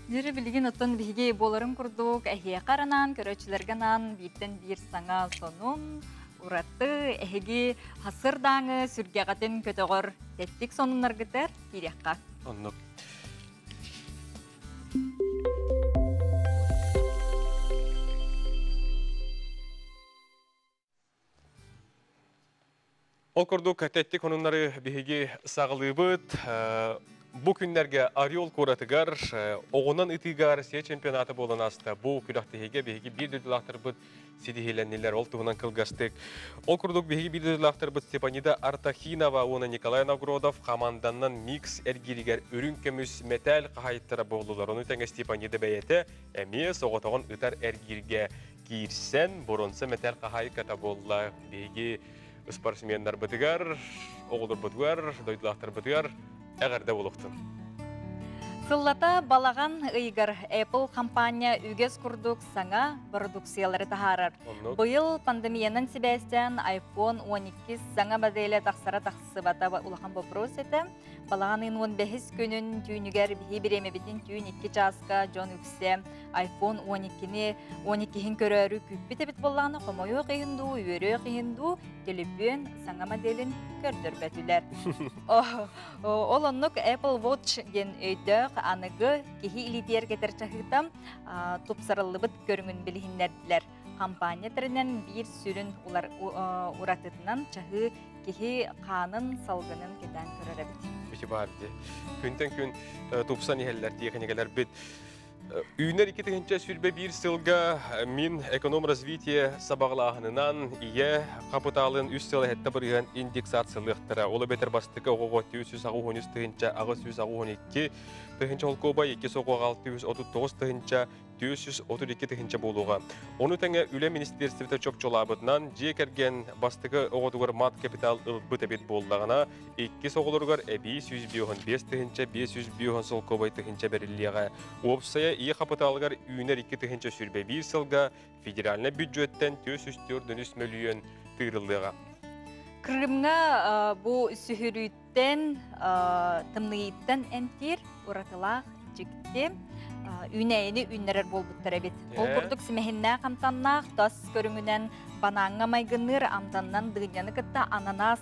Дьири билигин оттон биһиги буоларын курдук эһиэхэ анаан, көрөөччүлэргэ анаан бииртэн биир саҥа сонун, ураты эһиги хасырдааҥы сүргэҕитин көтөҕөр тэттик сонуннаргытар киириэххэ. Оннук. Ол курдук тэттик сонуннары биһиги саҕалыыбыт. Бу күннэргэ Орел куоратыгар оҕунан ытыыга Россия чемпионата буолан ааста. Бу күрэхтэһиигэ биһиги биир дойдулаахтарбыт ситиһиилэннилэр. Ол туһунан кылгастык. Ол курдук биһиги биир дойдулаахтарбыт Степанида Артахинова уонна Николай Новгородов хамаанданнан микс эргииригэр үрүҥ көмүс мэтээл хаһаайыттара буоллулар. Ону тэҥэ Степанида бэйэтэ эмиэ соҕотоҕун ытар эргииргэ киирсэн боруонса мэтээл хаһаайката буолла. Биһиги спортсменнарбытыгар, оҕолорбутугар, дойдулаахтарбытыгар эҕэрдэ буолуохтун. Сыллата балаҕан ыйыгар Apple компания үгэс курдук саҥа бородууксуйалары таһаарар. Быйыл пандемиянан сибээстээн iPhone 12 саҥа моделэ тахсара тахсыбата улахан вопрос этэ. Балаҕан ыйын 15 күнүн түүнүгэр биһи бириэмэбитин түүн 2 чааска дьон үксэ iPhone 12-ни 12-һин көрөөрү күүппүт эбит буоллаҕына, хомойуох иһин дуу, үөрүөх иһин дуу, төлөпүөн саҥа моделин көрдөрбөтүлэр. Ол оннук Apple Watch диэн өйдөөх аныгы киһи илиитигэр кэтэр чаһыыта тупсарыллыбыт көрүҥүн билиһиннэрдилэр. Хампаанньа тэринэн биир сүрүн уратытынан чаһыы киһи хаанын, салгынын кэтээн көрөр эбит. Ити баар дии. Күнтэн күн тупсан иһэллэр тиэхиньикэлэрбит. Үүнэр 2021 сылга Мин эконом-развитие сабаҕалааһынынан ийэ хапытаалын үс сыл эһэттэ бырыһыан индексациялыахтара. Ол эбэтэр бастакы оҕоҕо 483 тыһыынча 882 тыһыынча холкуобай, икки оҕоҕо 639 тыһыынча 432 тыһыынча буолуоҕа. Ону тэҥэ Үлэ министиэристибэтэ чопчулаабытынан, дьиэ кэргэн бастакы оҕотугар мат капитал ылбыт эбит буоллаҕына, иккис оҕолоругар эбии 155 тыһыынча 550 солкуобай тыһыынча бэриллиэҕэ. Уопсайа ийэ хапытаалыгар үүнэр 2 021 сылга федеральнай бүддьүөттэн 443 мөлүйүөн тыырыллыаҕа. Крымҥа бу сүһүрүүттэн, тымныйыттан эмтиир уратылаах дьикти үүнээйини үүннэрэр буолбуттар эбит. Ол курдук симэһиннээх амтаннаах тас көрүҥүнэн банааҥҥа майгынныыр амтаннан дыняны кытта ананас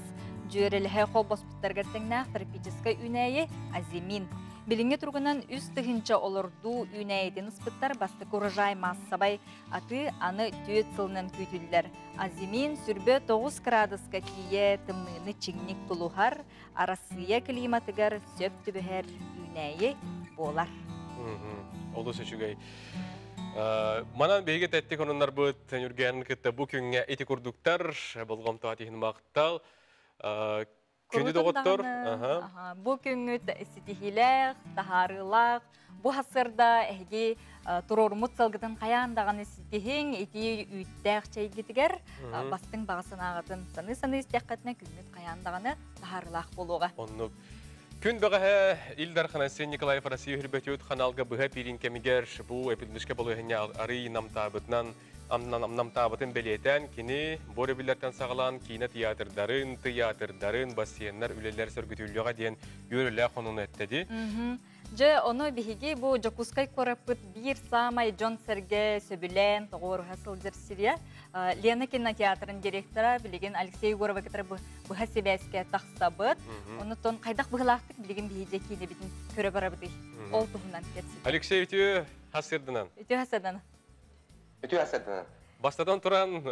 дьүөрэлэһэ холбоспуттарыгар тэҥнээх тропическай үүнээйи азимин. Билиҥҥи туругунан 3000 олордуу үүнээйитин ыспыттар бастакы урожай маассабай атыы аны түөрт сылынан күүтүллэр. Азимин сүрбэ 9 кыраадыска тиийэ тымныыны чиҥник тулуһар, Арассыыйа климатыгар сөп түбэһэр үүнээйи буолар. Олус үчүгэй. Манан биһиги тэттик онуннарбыт Нүргээн кытта бу күҥҥэ ити курдуктар болҕомтоҕо иһин махтал. Күндү доҕоттор. Бу күҥҥүт ситиһиилээх, таһаарыылаах, бу сарсыарда эһиги туруоруммут сылгытын хайаан даҕаны ситиһиҥ, итии үүттээх чэйгитигэр бастыҥ баҕа санааҕытын саныы-саныы истэххитинэ күммүт хайаан даҕаны таһаарыылаах буолуоҕа. Оннук. Күн бэҕэһээ Ил Дархан Айсен Николаев Россия Үрбөтүөт ханаалга быһа эпиирин кэмигэр бу эпидемическэй балаһыанньа арыый намтаабытынан намтаабытын бэлиэтээн, кини бу өрөбүллэртэн саҕалаан киинэ тыйаатырдарын, тыйаатырдарын, бассейннар үлэлэр сөргүтүллүөҕэ диэн үөрүүлээх сонуну эттэди. Дьэ, ону биһиги бу Дьокуускай куораппыт биир саамай дьон-сэргэ сөбүлээн тоҕуоруһа сылдьар сирэ. Лена кинотеатрын директора билигин Алексей Егорова кытары быһа сибээскэ тахсабыт. Онутон хайдах быһылаахтык билигин биһиги киинэбитин көрө барабытый? Ол туһунан кэпсэтэ. Алексей, үтүө хасырдынан. Үтүө хасырдынан. Үтүө хасырдынан. Бастатан туран,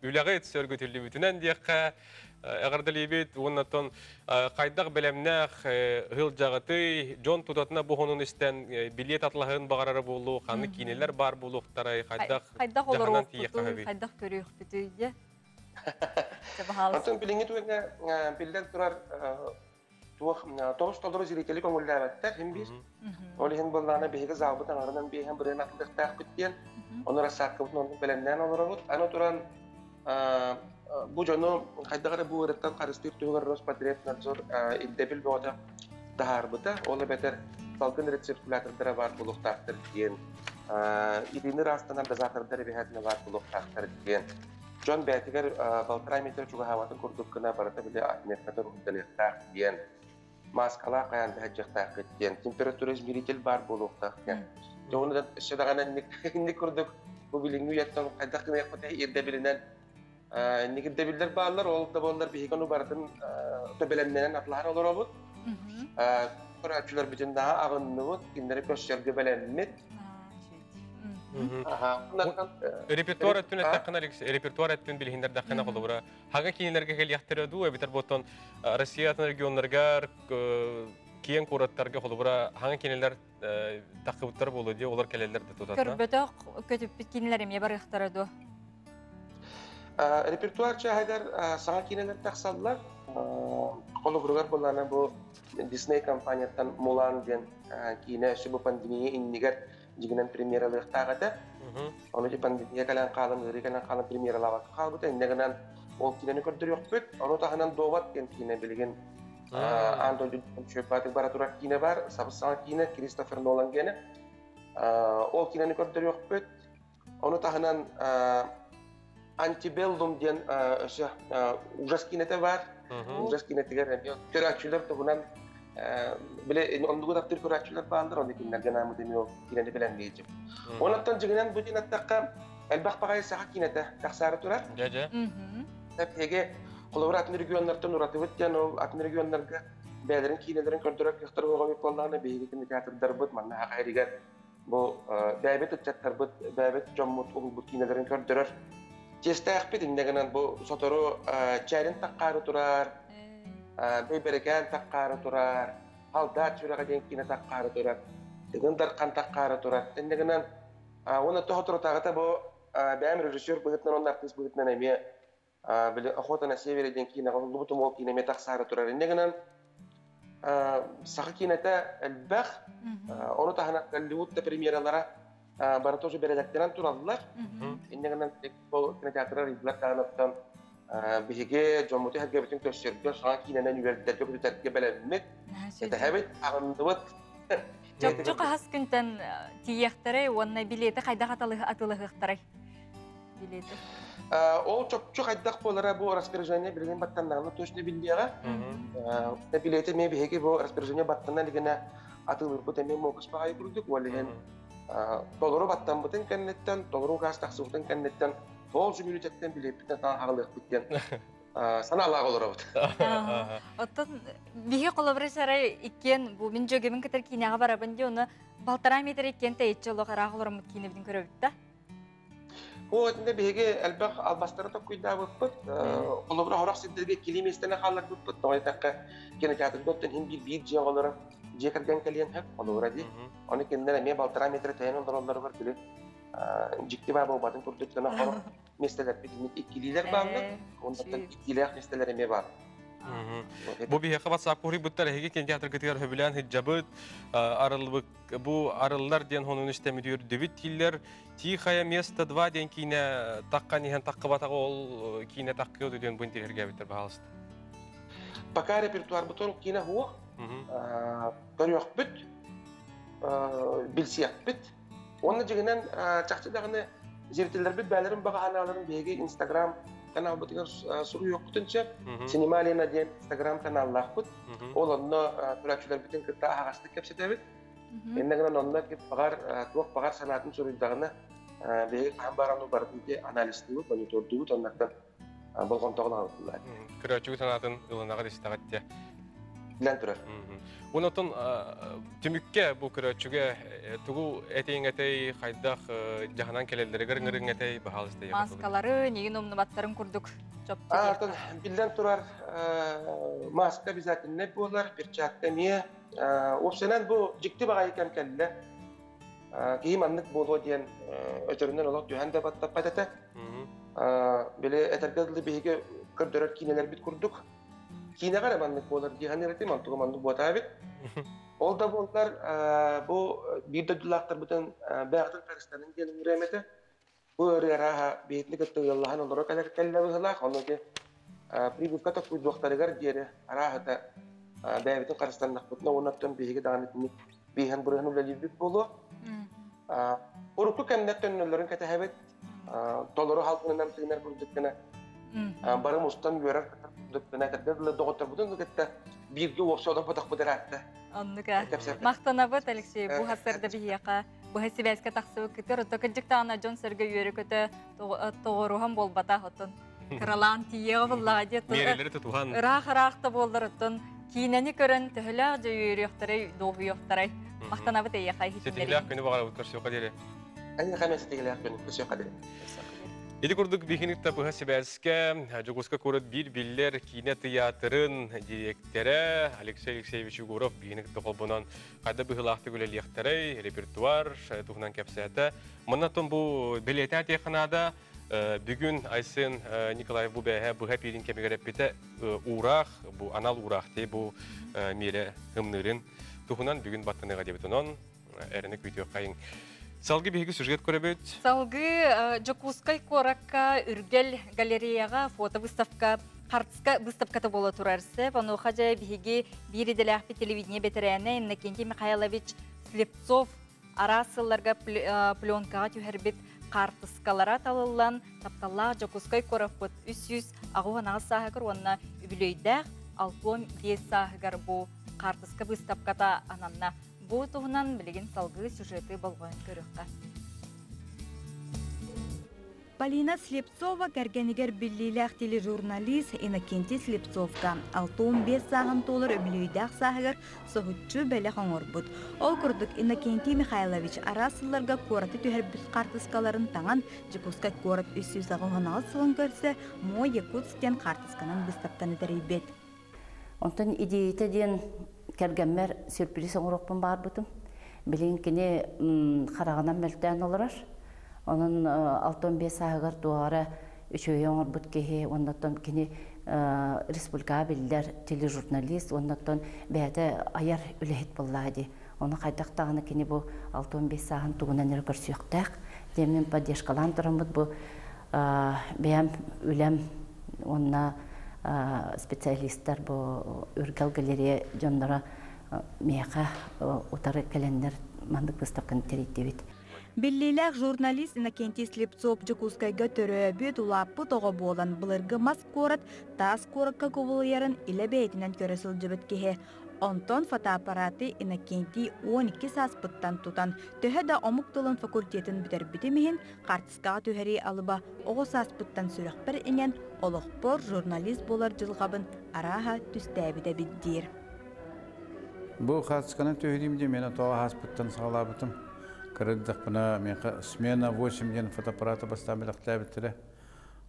үлэҕит сөргүтүллүбүтүнэн диэххэ эҕэрдэлиибит уонна оттон хайдах бэлэмнээх ыһылдьаҕытый, дьон тутатына бу хонун истэн билиэт атлаһын баҕарара буолуо, ханнык киинэлэр баар буолуохтарай, хайдах хайдах олоруохпутуй, хайдах көрүөхпүтүй дьэ. Онтон билиҥҥи түгэҥҥэ биллэн турар туох тоҕус толору зрители көҥүллээбэттэр иһин биир. Ол иһин буоллаҕына биһиги залбыт аҥарынан биэһэн бырыан атылыахтаахпыт диэн ону рассадкабытын оннук бэлэмнээн олоробут. Аны туран бу дьону хайдах эрэ бу ыарыттан харыстыыр туһугар Роспотребнадзор ирдэбил бөҕөтө таһаарбыта. Ол эбэтэр салгын рециркулятордара баар буолуохтаахтар диэн, илиини ыраастанар дозатордар эбэһээтинэ баар буолуохтаахтар диэн. Дьон бэйэтигэр балтараа метр чугаһаабатын курдук гына барыта били отметката уруһуйданыахтаах диэн, мааскалаах хайаан да сылдьыахтааххыт диэн, температура измеритель баар буолуохтаах диэн. Дьэ уонна да өссө даҕаны инник инник курдук бу билиҥҥи үйэттэн хайдах гыныахпыт ирдэбилинэн инник ирдэбиллэр бааллар, ол да буоллар биһиги ону барытын бэлэмнэнэн атлаһан олоробут. Көрөөччүлэрбитин даҕа аҕынныбыт, кинилэри көрсөргө бэлэммит. Репертуар өттүн эттэххинэ, Алексей, репертуар өттүн билиһиннэрдэххинэ холобура, хаҥа киинэлэргэ кэлиэхтэрэ дуу, эбэтэр буоттан Россия атын регионнарыгар киэн куораттарга холобура хаҥа кинилэр таххыбыттар буолуо дии, олор кэлэллэр да тутатна. Көрбөтөх көтүппүт кинилэр эмиэ барыахтара дуо? Репертуар чааһыгар саҥа киинэлэр тахсаллар. Холобуругар буллаана бу Disney компанияттан Мулан диэн киинэ өссө бу пандемия иннигэр дьигинэн премьералыахтаах этэ. Ону ити пандемия кэлэн хаалан, ыарыы кэлэн хаалан премьералаабакка хаалбыта. Инньэ гынан ол киинэни көрдөрүөхпүт. Ону таһынан Довод диэн киинэ билигин аан дойду чөппаатык бара турар киинэ бар. Сабыс-саҥа киинэ Кристофер Нолан диэни. Ол киинэни көрдөрүөхпүт. Ону таһынан Антибеллум диэн өссө ужас киинэтэ баар. Ужас киинэтигэр эмиэ көрөөччүлэр туһунан бile оннугу таптыыр көрөөччүлэр бааллар, оны кинилэргэ наамыт эмиэ ол киинэни билэн Онон дьигинэн бу диэн аттахха элбэх баҕайы саха киинэтэ тахсаары турар. Дьэ-дьэ. Эһиги холобур атын регионнартан уратыбыт диэн ол атын регионнарга бэйэлэрин киинэлэрин көрдөрөр кыахтар уоҕа буоллаҕына биһиги кинотеатрдарбыт манна саха эригэр бу бэйэбит ыччаттарбыт, бэйэбит дьоммут уһулбут киинэлэрин көрдөрөр чиэстээхпит. Инньэ гынан бу сотору чээрин таххаары турар, бэйбэрикээн таххаары турар, Халдаат сүрэҕэ диэн киинэ таххаары турар, Тыгын Дархан таххаары турар. Инньэ гынан уонна тоһоторутааҕыта бу бэйэм режиссер быһыытынан уонна артыыс быһыытынан эмиэ били Охота на севере диэн киинэҕэ уһуллубутум, ол киинэ эмиэ тахсаары турар. Инньэ гынан саха киинэтэ элбэх, ону таһынан Голливуд да премьералара бары тоже бэрэдэктэнэн тураллар. Инньэ гынан ол кинотеатрар ыйдылар даҕаныттан биһиги дьоммуту сэргэбитин көрсөргө, саҥа киинэнэн үөрдэргэ, көтүтэргэ бэлэммит. Этэһэбит, аҕынныбыт. Чопчу хаһыс күнтэн тиийиэхтэрэй уонна билиэти хайдах атыылаһыахтарай? Билиэти. Ол чопчу хайдах буолара бу распоряжение билигин баттаннаҕына точно биллиэҕэ. Билиэти эмиэ биһиги бу распоряжение баттана илигинэ атыылыырбыт эмиэ муокас баҕайы курдук. Ол иһин толору баттаммытын кэнниттэн, толору газ тахсыбытын кэнниттэн ол мүнүүтэттэн билиэппитин хаалыахпыт диэн санаалаах олоробут. Оттон биһи холобура сарай иккиэн бу мин дьөгөмүн кытар киинэҕэ барабын дии, оны балтараа метр иккиэн тэйиччи олох ыраах олороммут киинэбитин көрөбүт да. Ол этинде биһиги элбэх албастары токкуйдаабыппыт. Холобура хорох сирдэргэ кили миэстэни хаалларбыппыт. Тоҕо диэтэххэ, кинотеатрга оттон иһин биир биир дьиэ оҕолоро дьиэ кэргэн кэлиэн сөп, холобура дии. Ону кинилэр эмиэ балтараа метр тэйэн олороллоругар били дьикти баа буолбатын курдук гына хорох миэстэлэрбит иккилиилэр бааллар. Онтон иккилээх миэстэлэр эмиэ баар. Бу биһиэхэ WhatsApp куруйбуттар эһиги кинотеатргытыгар хөбүлээн сылдьабыт, арыллыбыт бу арыллар диэн хонун истэмит үөрдүбүт дииллэр. Тихое место 2 диэн киинэ таххан иһэн таххыбатаҕа ол киинэ таххыа диэн бу интириэһиргээбиттэр баһаалыста. Пока репертуарбытын киинэ суох. Көрүөхпүт, билсиэхпит. Уонна дьиҥинэн чахчы даҕаны зрителлэрбит бээлэрин баҕаһанааларын биһиги Инстаграм каналбытыгар суруйуохпутун сөп. Синема Лена диэн Инстаграм каналлаахпыт. Ол онно көрөөччүлэрбитин кытта аһаҕастык кэпсэтэбит. Иннэ гынан онно баҕар туох баҕар санаатын суруйдаҕына биһиги хаһан баран барытын анализтыыбыт, монитордуубут, оннуктан болҕомтоҕун аҕалбытылар. Көрөөччүгүт санаатын ылынаҕыт истэҕит дьэ. Билэн турар. Онотон түмүккэ бу көрөөччүгэ тугу этиҥ этэй, хайдах дьаһанан кэлэллэригэр ыҥырыҥ этэй, баһаалыста. Маскалары нигин умнубаттарын курдук чопчу. Биллэн турар, маска обязательно буолар, перчатка эмиэ. Уопсайынан бу дьикти баҕайы кэм кэллэ. Киһи маннык буолуо диэн өтөрүнэн олох түһэн да баттаппат этэ. Били этэргэ дылы биһиги көрдөрөр киинэлэрбит курдук. Киинэҕэ эрэ маннык буолар дии саныыр этим, онтуга маннык буотаа эбит. Ол да буоллар бу биир дойдулаахтарбытын бэйэҕитин харыстанын диэн ыҥырыам этэ. Бу ыарыы арааһа биһитини кытта ыаллаһан олоро кэлэр кэллэ быһыылаах, ону ити прививка токкуйдуохтарыгар диэри арааһата бэйэбитин харыстаннахпытына уонна оттон биһиги даҕаны итинник бииһэн бырыһан үлэлиирбит буолуо. Урукку кэмнэр төннөллөрүн кэтэһэбит. Толору халгынынан тыынар курдук гына бары мустан үөрэр курдук гына этэргэ дылы доҕотторбутун кытта бииргэ уопса олорботохпут ыраатта. Оннука. Махтанабыт Алексей бу хасырда биһиэхэ быһа сибээскэ тахсыбыт кытыр отто кырдьыктаҕына дьон сэргэ үөрэ көтө тоҕоруһан буолбатах оттон кыралаан тиийиэҕэ буллаҕа диэ миэрэлэри тутуһан ыраах ыраах да буоллар оттон киинэни көрөн төһөлөөх дьэ үөрүөхтэрэй дуоһуйуохтарай махтанабыт эйиэхэ ситиһилээх күнү баҕарабыт көрсүөххэ диэри эйиэхэ эмиэ ситиһилээх күнү көрсүөххэ диэри. Ити курдук биһиги быһа сибээскэ Дьокуускай куорат биир биллэр киинэ тыйаатырын дириэктэрэ Алексей Алексеевич Егоров биһигини кытта холбонон хайда быһыылаахтык үлэлиэхтэрэй, репертуар туһунан кэпсээтэ. Манна бу бэлиэтээн этиэххэ наада, бүгүн Айсен Николаев бу бэйэ быһа пиирин кэмигэр эппитэ уураах, бу анал уураах дии бу миэрэ ымныырын туһунан бүгүн баттаныаҕа диэбит. Онон эрэни күүтүөххэйиҥ. Салгыы биһиги сюжет көрөбүт. Салгыы Дьокуускай куоракка Үргэл галереяҕа фото-выставка Хартска выставката буола турар сөп. Онуоха дьэ биһиги биир идэлээхпит телевидение бэтэрээнэ Иннокентий Михайлович Слепцов араас сылларга пленкаҕа түһэрбит хаартыскалара талыллан, тапталлаах Дьокуускай куораппыт 368 сааһыгар уонна үбүлүөйдээх 65 сааһыгар бу хаартыска выставката ананна. Бу туһунан билигин салгыы сюжеты болҕойон көрүөххэ. Полина Слепцова кэргэнигэр биллиилээх тележурналист Иннокентий Слепцовка 65 сааһын туолар үбүлүөйдээх сааһыгар соһуччу бэлэх оҥорбут. Ол курдук Иннокентий Михайлович араас сылларга куораты түһэрбит хаартыскаларын таҥан Дьокуускай куорат 398 сылын көрсө Мой Якутск диэн хаартысканан быыстапканы тэрийбит. Онтон идеята диэн кэргэммэр сюрприз оҥоруохпун баҕарбытым. Билигин кини хараҕынан мөлтөөн олорор. Онон 65 сааһыгар туох эрэ үчүгэйи оҥорбут киһи, уонна кини республикаҕа биллэр тележурналист, уонна бэйэтэ айар үлэһит буоллаҕа дии. Ону хайдах даҕаны кини бу 65 сааһын тугунан эрэ көрсүөхтээх. Диэн мин поддержкалаан тураммыт бу бэйэм үлэм уонна специалистар бу Үргэл галерея дьонноро миэхэ утары кэлэннэр маннык выставканы тэрийдибит. Биллиилээх журналист Иннокентий Слепцов Дьокуускайга төрөөбүт, улааппыт оҕо буолан былыргы мас куорат таас куоракка кубулуйарын илэ бэйэтинэн көрө сылдьыбыт киһи. Онтон фотоаппараты Иннокентий 12 сааспыттан тутан, төһө да омук тылын факультетын бүтэрбитим иһин, хаартыскаҕа түһэрии алыба оҕо сааспыттан сүрэхпэр иҥэн, олохпор журналист буолар дьылҕабын арааһа түстээбит эбит диир. Бу хаартысканан түһэриим диэн миэнэ тоҕо ааспыттан саҕалаабытым. Кыра эрдэхпинэ миэхэ смена 8 диэн фотоаппараты бастаан бэлэхтээбиттэрэ.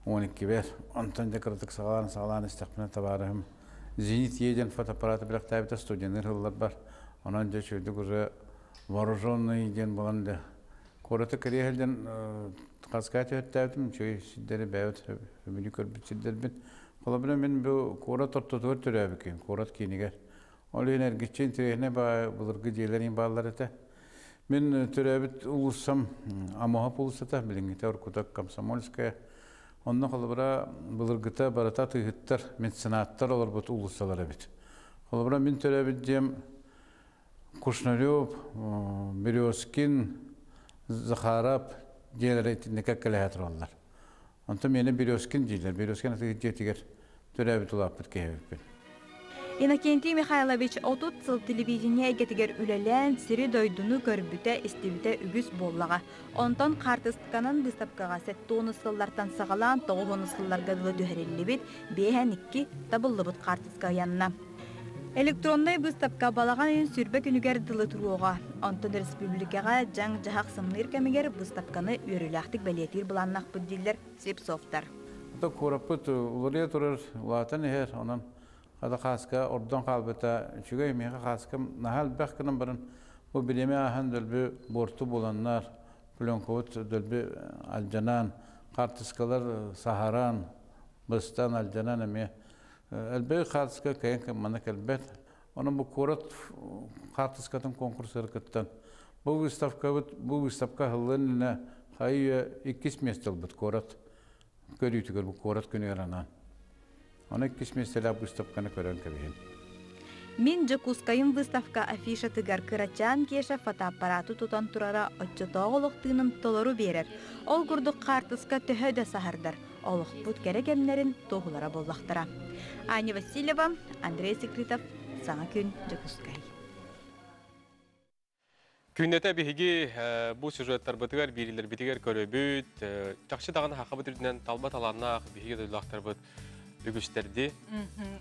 12-бэр. Онтон дьэ кыратык саҕалаан саҕалаан истэхпинэ табаарыһым Зенит Е диэн фотоаппараты бэлэхтээбитэ студенныыр сылларбар. Онон дьэ үчүгэйдик уже вооруженный диэн буолан да куораты кэрийэ сылдьан хаскаа түһэртээбитим үчүгэй сирдэри бэйэбит сөбүлүү көрбүт сирдэрбин. Холобура мин бу куорат ортотугар төрөөбүккүн, куорат киинигэр. Ол иһин эргиччи интэриэһинэй баҕайы былыргы дьиэлэр иһин бааллар этэ. Мин төрөөбүт уулуссам Амоһоп уулуссата, билиҥҥитэ Оркута Комсомольская. Онно холобура былыргыта барыта атыыһыттар, меценаттар олорбут уулуссалар эбит. Холобура мин төрөөбүт дьиэм Кушнарев, Березкин, Захаров дьиэлэрэ итиннэ кэккэлэһэ тураллар. Онтон миэнэ Березкин дииллэр. Березкин атыыһыт дьиэтигэр төрөөбүт улааппыт киһи эбиппин. Иннокентий Михайлович 30 сыл телевидение эйгэтигэр үлэлээн, сири-дойдуну көрбүтэ, истибитэ үгүс буоллаҕа. Онтон хаартысканан быыстапкаҕа 70 сыллартан саҕалаан 90 сылларга дылы түһэриллибит 52 табыллыбыт хаартыска ыйанна. Электроннай быыстапка балаҕан ыйын сүүрбэ күнүгэр дылы туруоҕа. Онтон республикаҕа дьаҥ-дьаһах сымныыр кэмигэр быыстапканы үөрүүлээхтик бэлиэтиир былааннаахпыт дииллэр Слепцовтар. Ото куораппыт уларыйа турар, улаатан иһэр, онон хата хааска ордон хаалбыта үчүгэй. Миэхэ хааскам наһаа элбэх гынан баран, бу бириэмэ ааһан дөлбү буорту буоланнар, пленкабыт дөлбү алдьанан, хаартыскалар саһаран, быстан алдьанан эмиэ элбэх хаартыска кыайан манна кэлбэт. Онон бу куорат хаартыскатын конкурсугар кыттан, бу выставкабыт бу выставка аһыллыан иннинэ хайы иккис миэстэ ылбыт куорат көрүүтүгэр бу куорат күнүгэр анаан. Ону иккис миэстэлээх выставканы көрөн кэбиһин. Мин Дьокуускайым выставка афишатыгар кырачаан Кеша фотоаппараты тутан турара оччотооҕу олох тыынын толору биэрэр. Ол курдук хаартыска төһө да саһардар, олохпут кэрэ кэмнэрин туоһулара буоллахтара. Аня Васильева, Андрей Секритов, Саҥа күн, Дьокуускай. Күннэтэ биһиги бу сюжеттарбытыгар, биэриилэрбитигэр көрөбүт. Чахчы даҕаны хахабыт үрдүнэн талба талааннаах биһиги дойдулаахтарбыт үгүстэрди.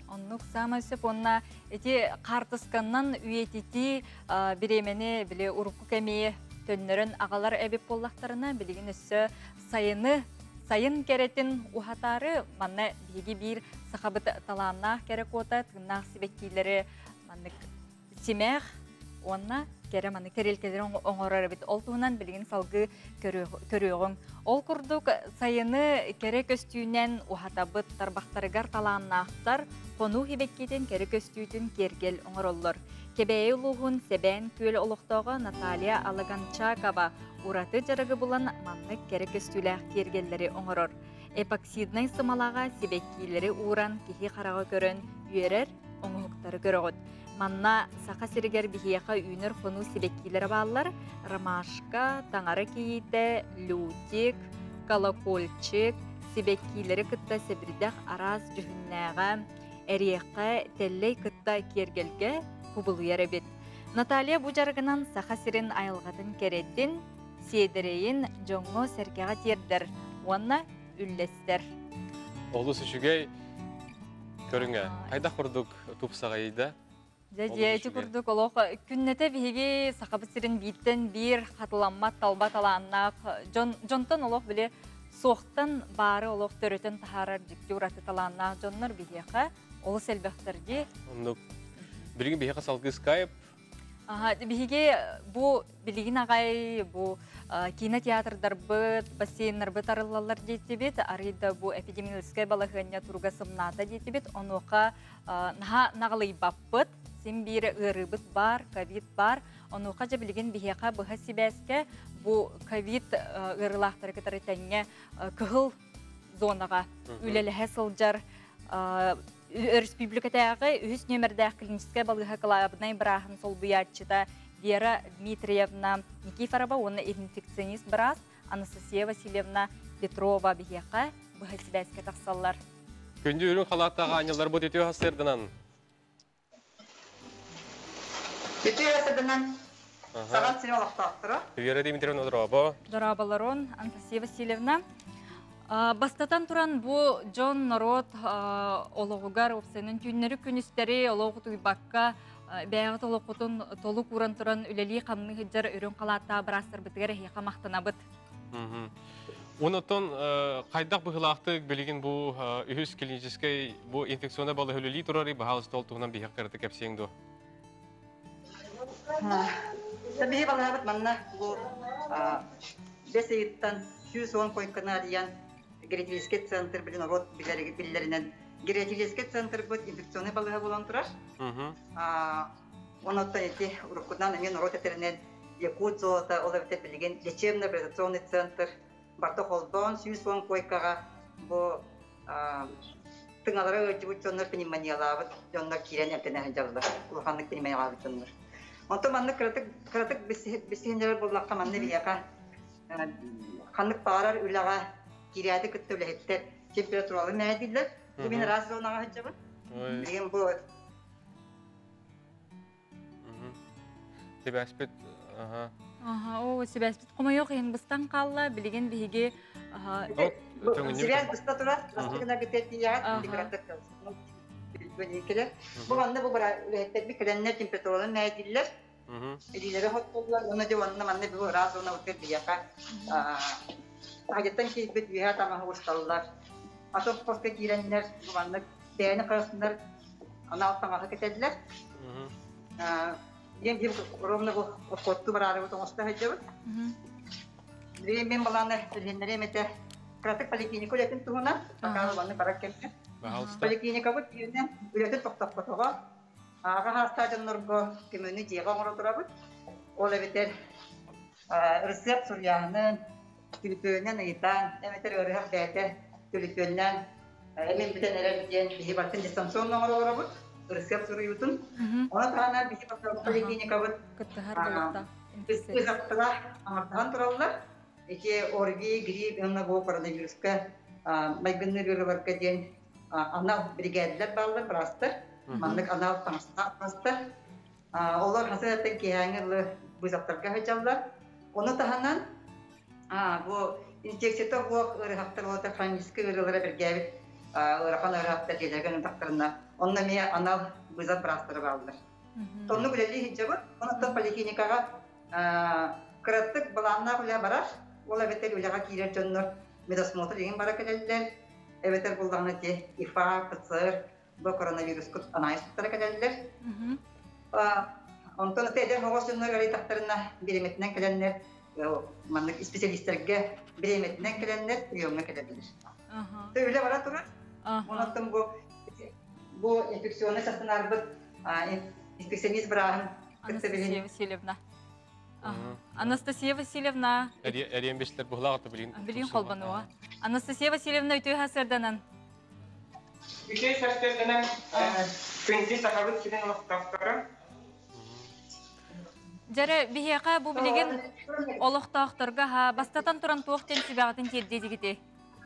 Оннук саамай сөп уонна ити хаартысканнан үйэтитии бириэмэни били урукку кэми төннөрөн аҕалар эбит буоллахтарына билигин өссө сайыны Сайын кэрэтин уһатаары манна биһиги биир сахабыт талааннаах кэрэ куота тыыннаах сибэккиилэри маннык симээх уонна кэрэ маннык тэрилтэлэри оҥорор эбит. Ол туһунан билигин салгыы көрүөҕүҥ. Ол курдук сайыны кэрэ көстүүнэн уһатабыт, тарбахтарыгар талааннаахтар хонуу сибэккитин кэрэ көстүүтүн киэргэл оҥороллор. Кэбээйи улууһун Сэбээн Күөл олохтооҕо Наталья Алаганчакова ураты дьарыгы булан маннык кэрэ көстүүлээх киэргэллэри оҥорор. Эпоксиднай сымалаҕа сибэккиилэри ууран киһи хараҕа көрөн үөрэр, оҥоһуктары көрөҕүт. Манна Саха сиригэр биһиэхэ үүнэр хонуу сибэккилэрэ бааллар. Ромашка, таҥара кийиитэ, лютик, колокольчик, сибэккилэри кытта сэбирдэх араас дьүһүннээҕэ, эриэхэ, тэллэй кытта киэргэлгэ кубулуйар эбит. Наталья бу дьарыгынан Саха сирин айылҕатын кэрэтин, сиэдэрэйин дьоҥҥо-сэргэҕэ тиэрдэр уонна үллэстэр. Олус үчүгэй көрүҥэ. Хайдах курдук тупсаҕайда? Дьэ, дьэ, ити курдук олох күннэтэ биһиги Сахабыт сирин бииртэн биир хатыламмат талба талааннаах дьон, дьонтон олох били суохтан баары олох төрөтөн таһаарар дьикти ураты талааннаах дьоннор биһиэхэ олус элбэхтэр дии. Оннук. Билигин биһиэхэ салгыы скайп Биһиги бу билигин аҕай бу кинотеатрдарбыт, бассейннарбыт арыллаллар диэтибит, арыйда бу эпидемиологическай балаһыанньа туруга сымнаата диэтибит, онуоха наһаа наҕылыйбаппыт, син биир ыарыыбыт баар, ковид баар, онуоха дьэ билигин биһиэхэ быһа сибээскэ бу ковид ыарыылаахтары кытары тэҥҥэ кыһыл зонаҕа үлэлэһэ сылдьар Өрөспүүбүлүкэтээҕи үһүс нүөмэрдээх клиническэй балыыһа кылаабынай бырааһын солбуйааччыта Вера Дмитриевна Никифорова уонна инфекционист быраас Анастасия Васильевна Петрова биһиэхэ быһа сибээскэ тахсаллар. Күндү үрүҥ халааттаах аанньалларбыт үтүө сарсыарданан. Үтүө сарсыарданан Саха сирин олохтоохторо. Вера Дмитриевна дорообо. Дорооболорун, Анастасия Васильевна. Бастатан туран бу дьон норуот олоҕугар уопсайынан түүннэри күнүстэри олох утуйбакка бэйэҕит олоххутун толук ууран туран үлэлии хамныы сылдьар үрүҥ халааттаах быраастарбытыгар эһиэхэ махтанабыт. Онотон хайдах быһыылаахтык билигин бу үһүс клиническэй бу инфекционнай балыыһа үлэлии турарый баһаалыста ол туһунан биһиэхэ кырата кэпсиэҥ дуо? Биһи балаһабыт манна бу бэс ыйыттан 110 койканы арыйан гериатрический центр билин норуот биллэринэн гериатрический центрбыт инфекционный балыыһа буолан турар. Онон ити уруккутунан эмиэ норуот этэринэн Якут золото, ол эбэтэр билигин лечебно-реабилитационный центр барыта холбоон 110 койкаҕа бу тыҥалара ыалдьыбыт дьоннор пневмониялаабыт дьоннор киирэн эмтэнэ сылдьаллар. Улаханнык пневмониялаабыт дьоннор. Онтон маннык кыратык кыратык билсиһиннэрэр буоллахха манна биһиэхэ ханнык баҕарар үлэҕэ киирээти кытта үлэһиттэр температуралы мээдиллэр. Бу мин ыраас зонаҕа сылдьабын. Билигин бу Сибээспит аха. Аха, оо, сибээспит хомойуох иһин быстан хаалла. Билигин биһиги Сибээс быста турар, бастакына бүтэр кыратык кэлэр. Бу манна бу үлэһиттэрбит кэлэннэр температураларын мээдиллэр. Илиилэри хоттуллар, уонна дьэ уонна манна бу ыраас уонна утуйар биһиэхэ таһырдьаттан киирбит үөһэ таҥаһы усталлар. Атын хоско киирэннэр бу маннык бэйэни харыстынар анал таҥаһы кэтэллэр. Диэн биир ровно бу обходтуу бараарыбыт оҥосто сылдьабыт. Билигин мин балааны билиһиннэриэм этэ. Кыратык поликлиника үлэтин туһунан, пока маннык барар кэмҥэ. Поликлиникабыт түүнүн үлэтин тохтоппотоҕо. Аҕа саастаах дьоннорго көмөнү дьиэҕэ оҥоро турабыт. Ол эбэтэр ырысыап суруйааһынын, түлүпүөнүнэн ыйытан, эбэтэр ыарыһах бэйэтэ түлүпүөннээн эмин бүтэн эрэр диэн биһи барытын дистанционно оҥоро олоробут, ырысыап суруйуутун. Ону таһынан биһи поликлиникабыт кыттыһар буолуохтаах. Ыһаттыга аҥардаһан тураллар. Ити ОРВИ, грипп уонна бу коронавируска майгынныыр ыарыыларга диэн анал биригээдэлэр бааллар, быраастар. Маннык анал таҥастаах быраастар. Олор хасыаттан киэһээҥи ылы быысаптарга сылдьаллар. Ону таһынан бу инфекцията суох ыарыһахтар уонна хроническай ыарыылара бэргээбит ыарахан ыарыһахтар дьиэлэргэ ынтахтарына онно эмиэ анал быысап быраастара бааллар. Оннук үлэлии сылдьабыт. Онон поликлиникаҕа кыратык былааннаах үлэ барар. Ол эбэтэр үлэҕэ киирэр дьоннор Медосмотр игин бара кэлэллэр, эбэтэр буллаҕына те ИФА, ПЦР, бу коронавируска анализ туттара кэлэллэр. Онтон эдэр оҕо дьоннор ыарыйтахтарына бириэмэтинэн кэлэннэр маннык исписэлиистэргэ бириэмэтинэн кэлэннэр приемҥа кэлэллэр. Үлэ бара турар. Онон бу бу инфекционный стационарбыт инфекционист бырааһын Анастасия Васильевна. Анастасия Васильевна. Эриэн беслер буһлаҕыта билин. Билин холбануа. Анастасия Васильевна үтүө сарсыарданан. Үтүө сарсыарданан күндү сахабыт сирин олохтоохторо. Дьэрэ биһиэхэ бу билигин олохтоохторго ха бастатан туран туох диэн сүбэҕитин тиэрдиэтигитий?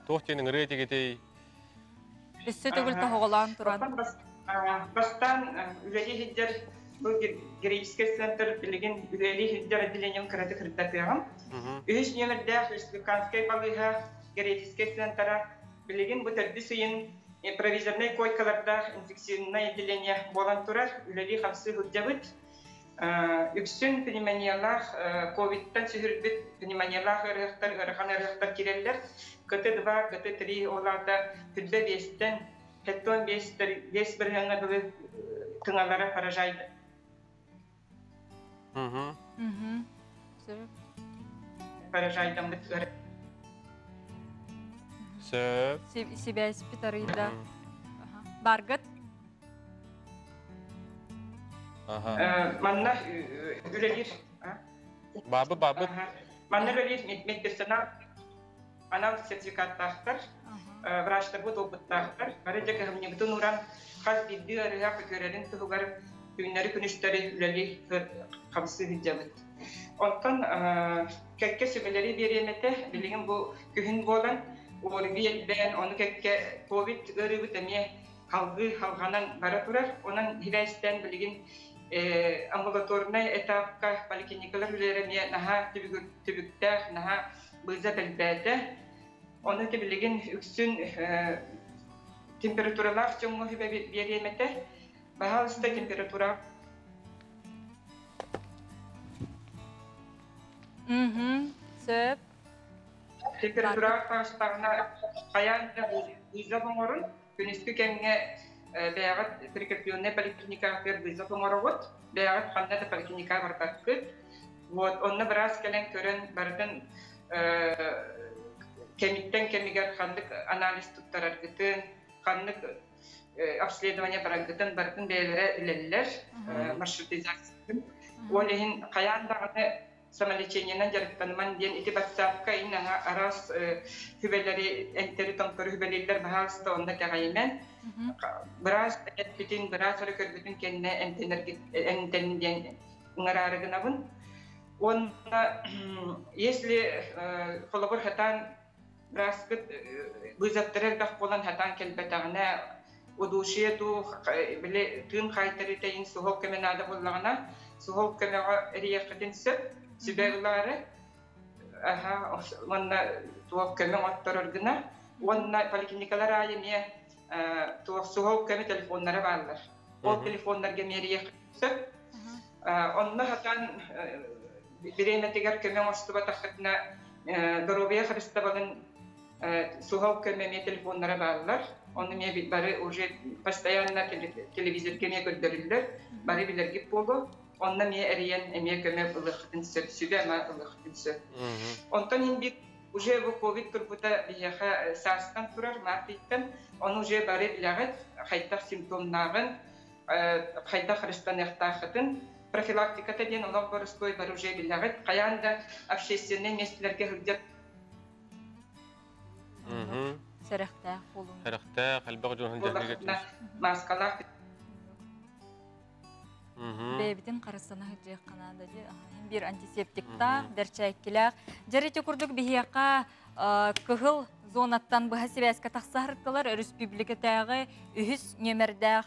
Туох диэн ыҥырыы этигитий? Өссө төгүл тоһоҕолоон туран. Бастаан үлэлии сылдьар бу героический центр билигин үлэлии сылдьар отделением кыратык кырдатыаҕым. Үһүс нүөмэрдээх республиканскай балыыһа героический центра билигин бу төрдүс ыйын провизорнай койкалардаах инфекционнай отделение буолан турар. Үлэлии-хамсыы сылдьабыт. Үксүн пневмониялаах, ковидтан сүһүрбүт пневмониялаах ыарыһахтар, ыарахан ыарыһахтар киирэллэр. КТ2, КТ3 ол аата түрбэ биэстэн, хэттон биэс бырыһыаҥҥа дылы тыҥалара поражайды. Поражайдаммыт ыар. Сөп. Сибээспит арыйда. Баргыт? Манна үлэлиир. Бабы, бабы. Манна үлэлиир медперсонал анал сертификаттаахтар, врачтарбыт опыттаахтар. Бары дьэ кыһамньыбытын ууран хас биирдии ыарыһах үтүөрэрин туһугар түүннэри-күнүстэри үлэлии хамсыы сылдьабыт. Онтон кэккэ сүбэлэри биэриэм этэ. Билигин бу күһүн буолан, ОРВИ элбээн, ону кэккэ ковид ыарыыбыт эмиэ халгыы халҕанан бара турар. Онон сибээстээн билигин амбулаторнай этапка поликлиникалар үлэлэрэ эмиэ наһаа түбүктээх, наһаа быызап элбээтэ. Ону ити билигин үксүн температуралаах дьоҥҥо сүбэ биэриэм этэ. Баһаалыста температура Сөп. Температура таҕыстаҕына хайаан да вызов оҥорун. Күнүскү кэмҥэ бэйэҕит прикрепленнай поликлиникаҕытыгар вызов оҥороҕут, бэйэҕит ханна да поликлиникаҕа барбаккыт. Вот, онно быраас кэлэн көрөн барытын кэмиттэн кэмигэр ханнык анализ туттараргытын, ханнык обследование бараргытын барытын бэйэлэрэ билэллэр, маршрутизациятын. Ол иһин хайаан даҕаны самолечениенан дьарыктаныман диэн ити батсаапка ин араас хүбэлэри энтэри томтору хүбэлииллэр баһаалыста онно итэҕэйимэн быраас эппитин быраас эрэ көрбүтүн кэннэ эмтэнин диэн ыҥыраары гынабын уонна если холобур хатаан бырааскыт вызовтара элбэх буолан хатаан кэлбэтэҕинэ удушье дуу били тыын хаайтарыыта иһин суһал көмө наада буоллаҕына суһал көмөҕө эрийиэххитин сөп сүбэ ылаары аха уонна туох көмө оҥотторор гына уонна поликлиникалар аайы эмиэ туох суһал көмө телефоннара бааллар ол телефоннарга эмиэ эрийиэххитин сөп онно хатаан бириэмэтигэр көмө оҥостубатаххытына доруобуйа харыстабылын суһал көмө эмиэ телефоннара бааллар. Ону эмиэ бары уже постоянно телевизорга эмиэ көрдөрүллэр. Бары билэргит буолуо. Онно эмиэ эрийэн эмиэ көмө ылыаххытын сөп, сүбэ-ама ылыаххытын сөп. Онтон иһин бир уже бу ковид турбута биһиэхэ саастан турар, март ыйтан. Ону уже бары билэҕит, хайдах симптомнааҕын, хайдах харыстаныахтааххытын. Профилактиката диэн олох боростуой бары уже билэҕит. Хайаан да общественнай миэстэлэргэ сылдьар Сэрэхтээх буолуҥ. Сэрэхтээх, элбэх дьон дьаһайга Маскалаах. Бэйэбитин харыстана сылдьыахха наада дии. Биир антисептиктаах, бэрчээккилээх. Дьэр ити курдук биһиэхэ кыһыл зонаттан быһа сибээскэ тахсаһыртылар өрөспүүбүлүкэтээҕи үһүс нүөмэрдээх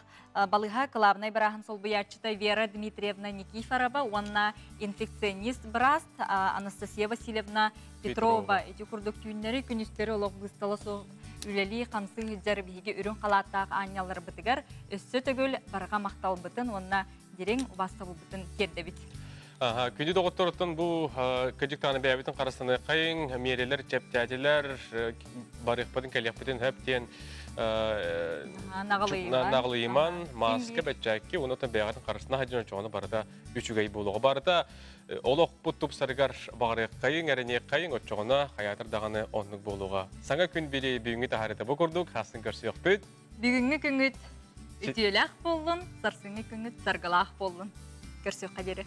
балыыһа кылаабынай бырааһын солбуйааччыта Вера Дмитриевна Никифорова уонна инфекционист быраас Анастасия Васильевна Петрова ити курдук түүннэри күнүстэри олох быыстала суох үлэлии хамсыы сылдьар биһиги үрүҥ халааттаах аанньалларбытыгар өссө төгүл барҕа махталбытын уонна дириҥ убаастабылбытын тиэрдэбит. Күндү доҕотторуттан бу кыдьыктааны бэйэбитин харыстаныаххайыҥ, миэрэлэр, чэпчээтилэр, барыахпытын кэлиэхпитин хөп диэн наҕылыйыман, маска бэччээкки, онон бэйэҕитин харыстана сылдьан очоҕуна барыта үчүгэй буолуоҕа. Барыта олохпут тупсарыгар баҕарыаххайыҥ, эрэниэххэйиҥ, оччоҕуна хайаатар даҕаны оннук буолуоҕа. Саҥа күн били бүгүҥҥү таһаарыыта бу курдук, хасын көрсүөхпүт. Бүгүҥҥү күҥҥүт үтүөлээх буоллун, сарсыҥҥы күҥҥүт саргылаах буоллун. Көрсүөххэ диэри.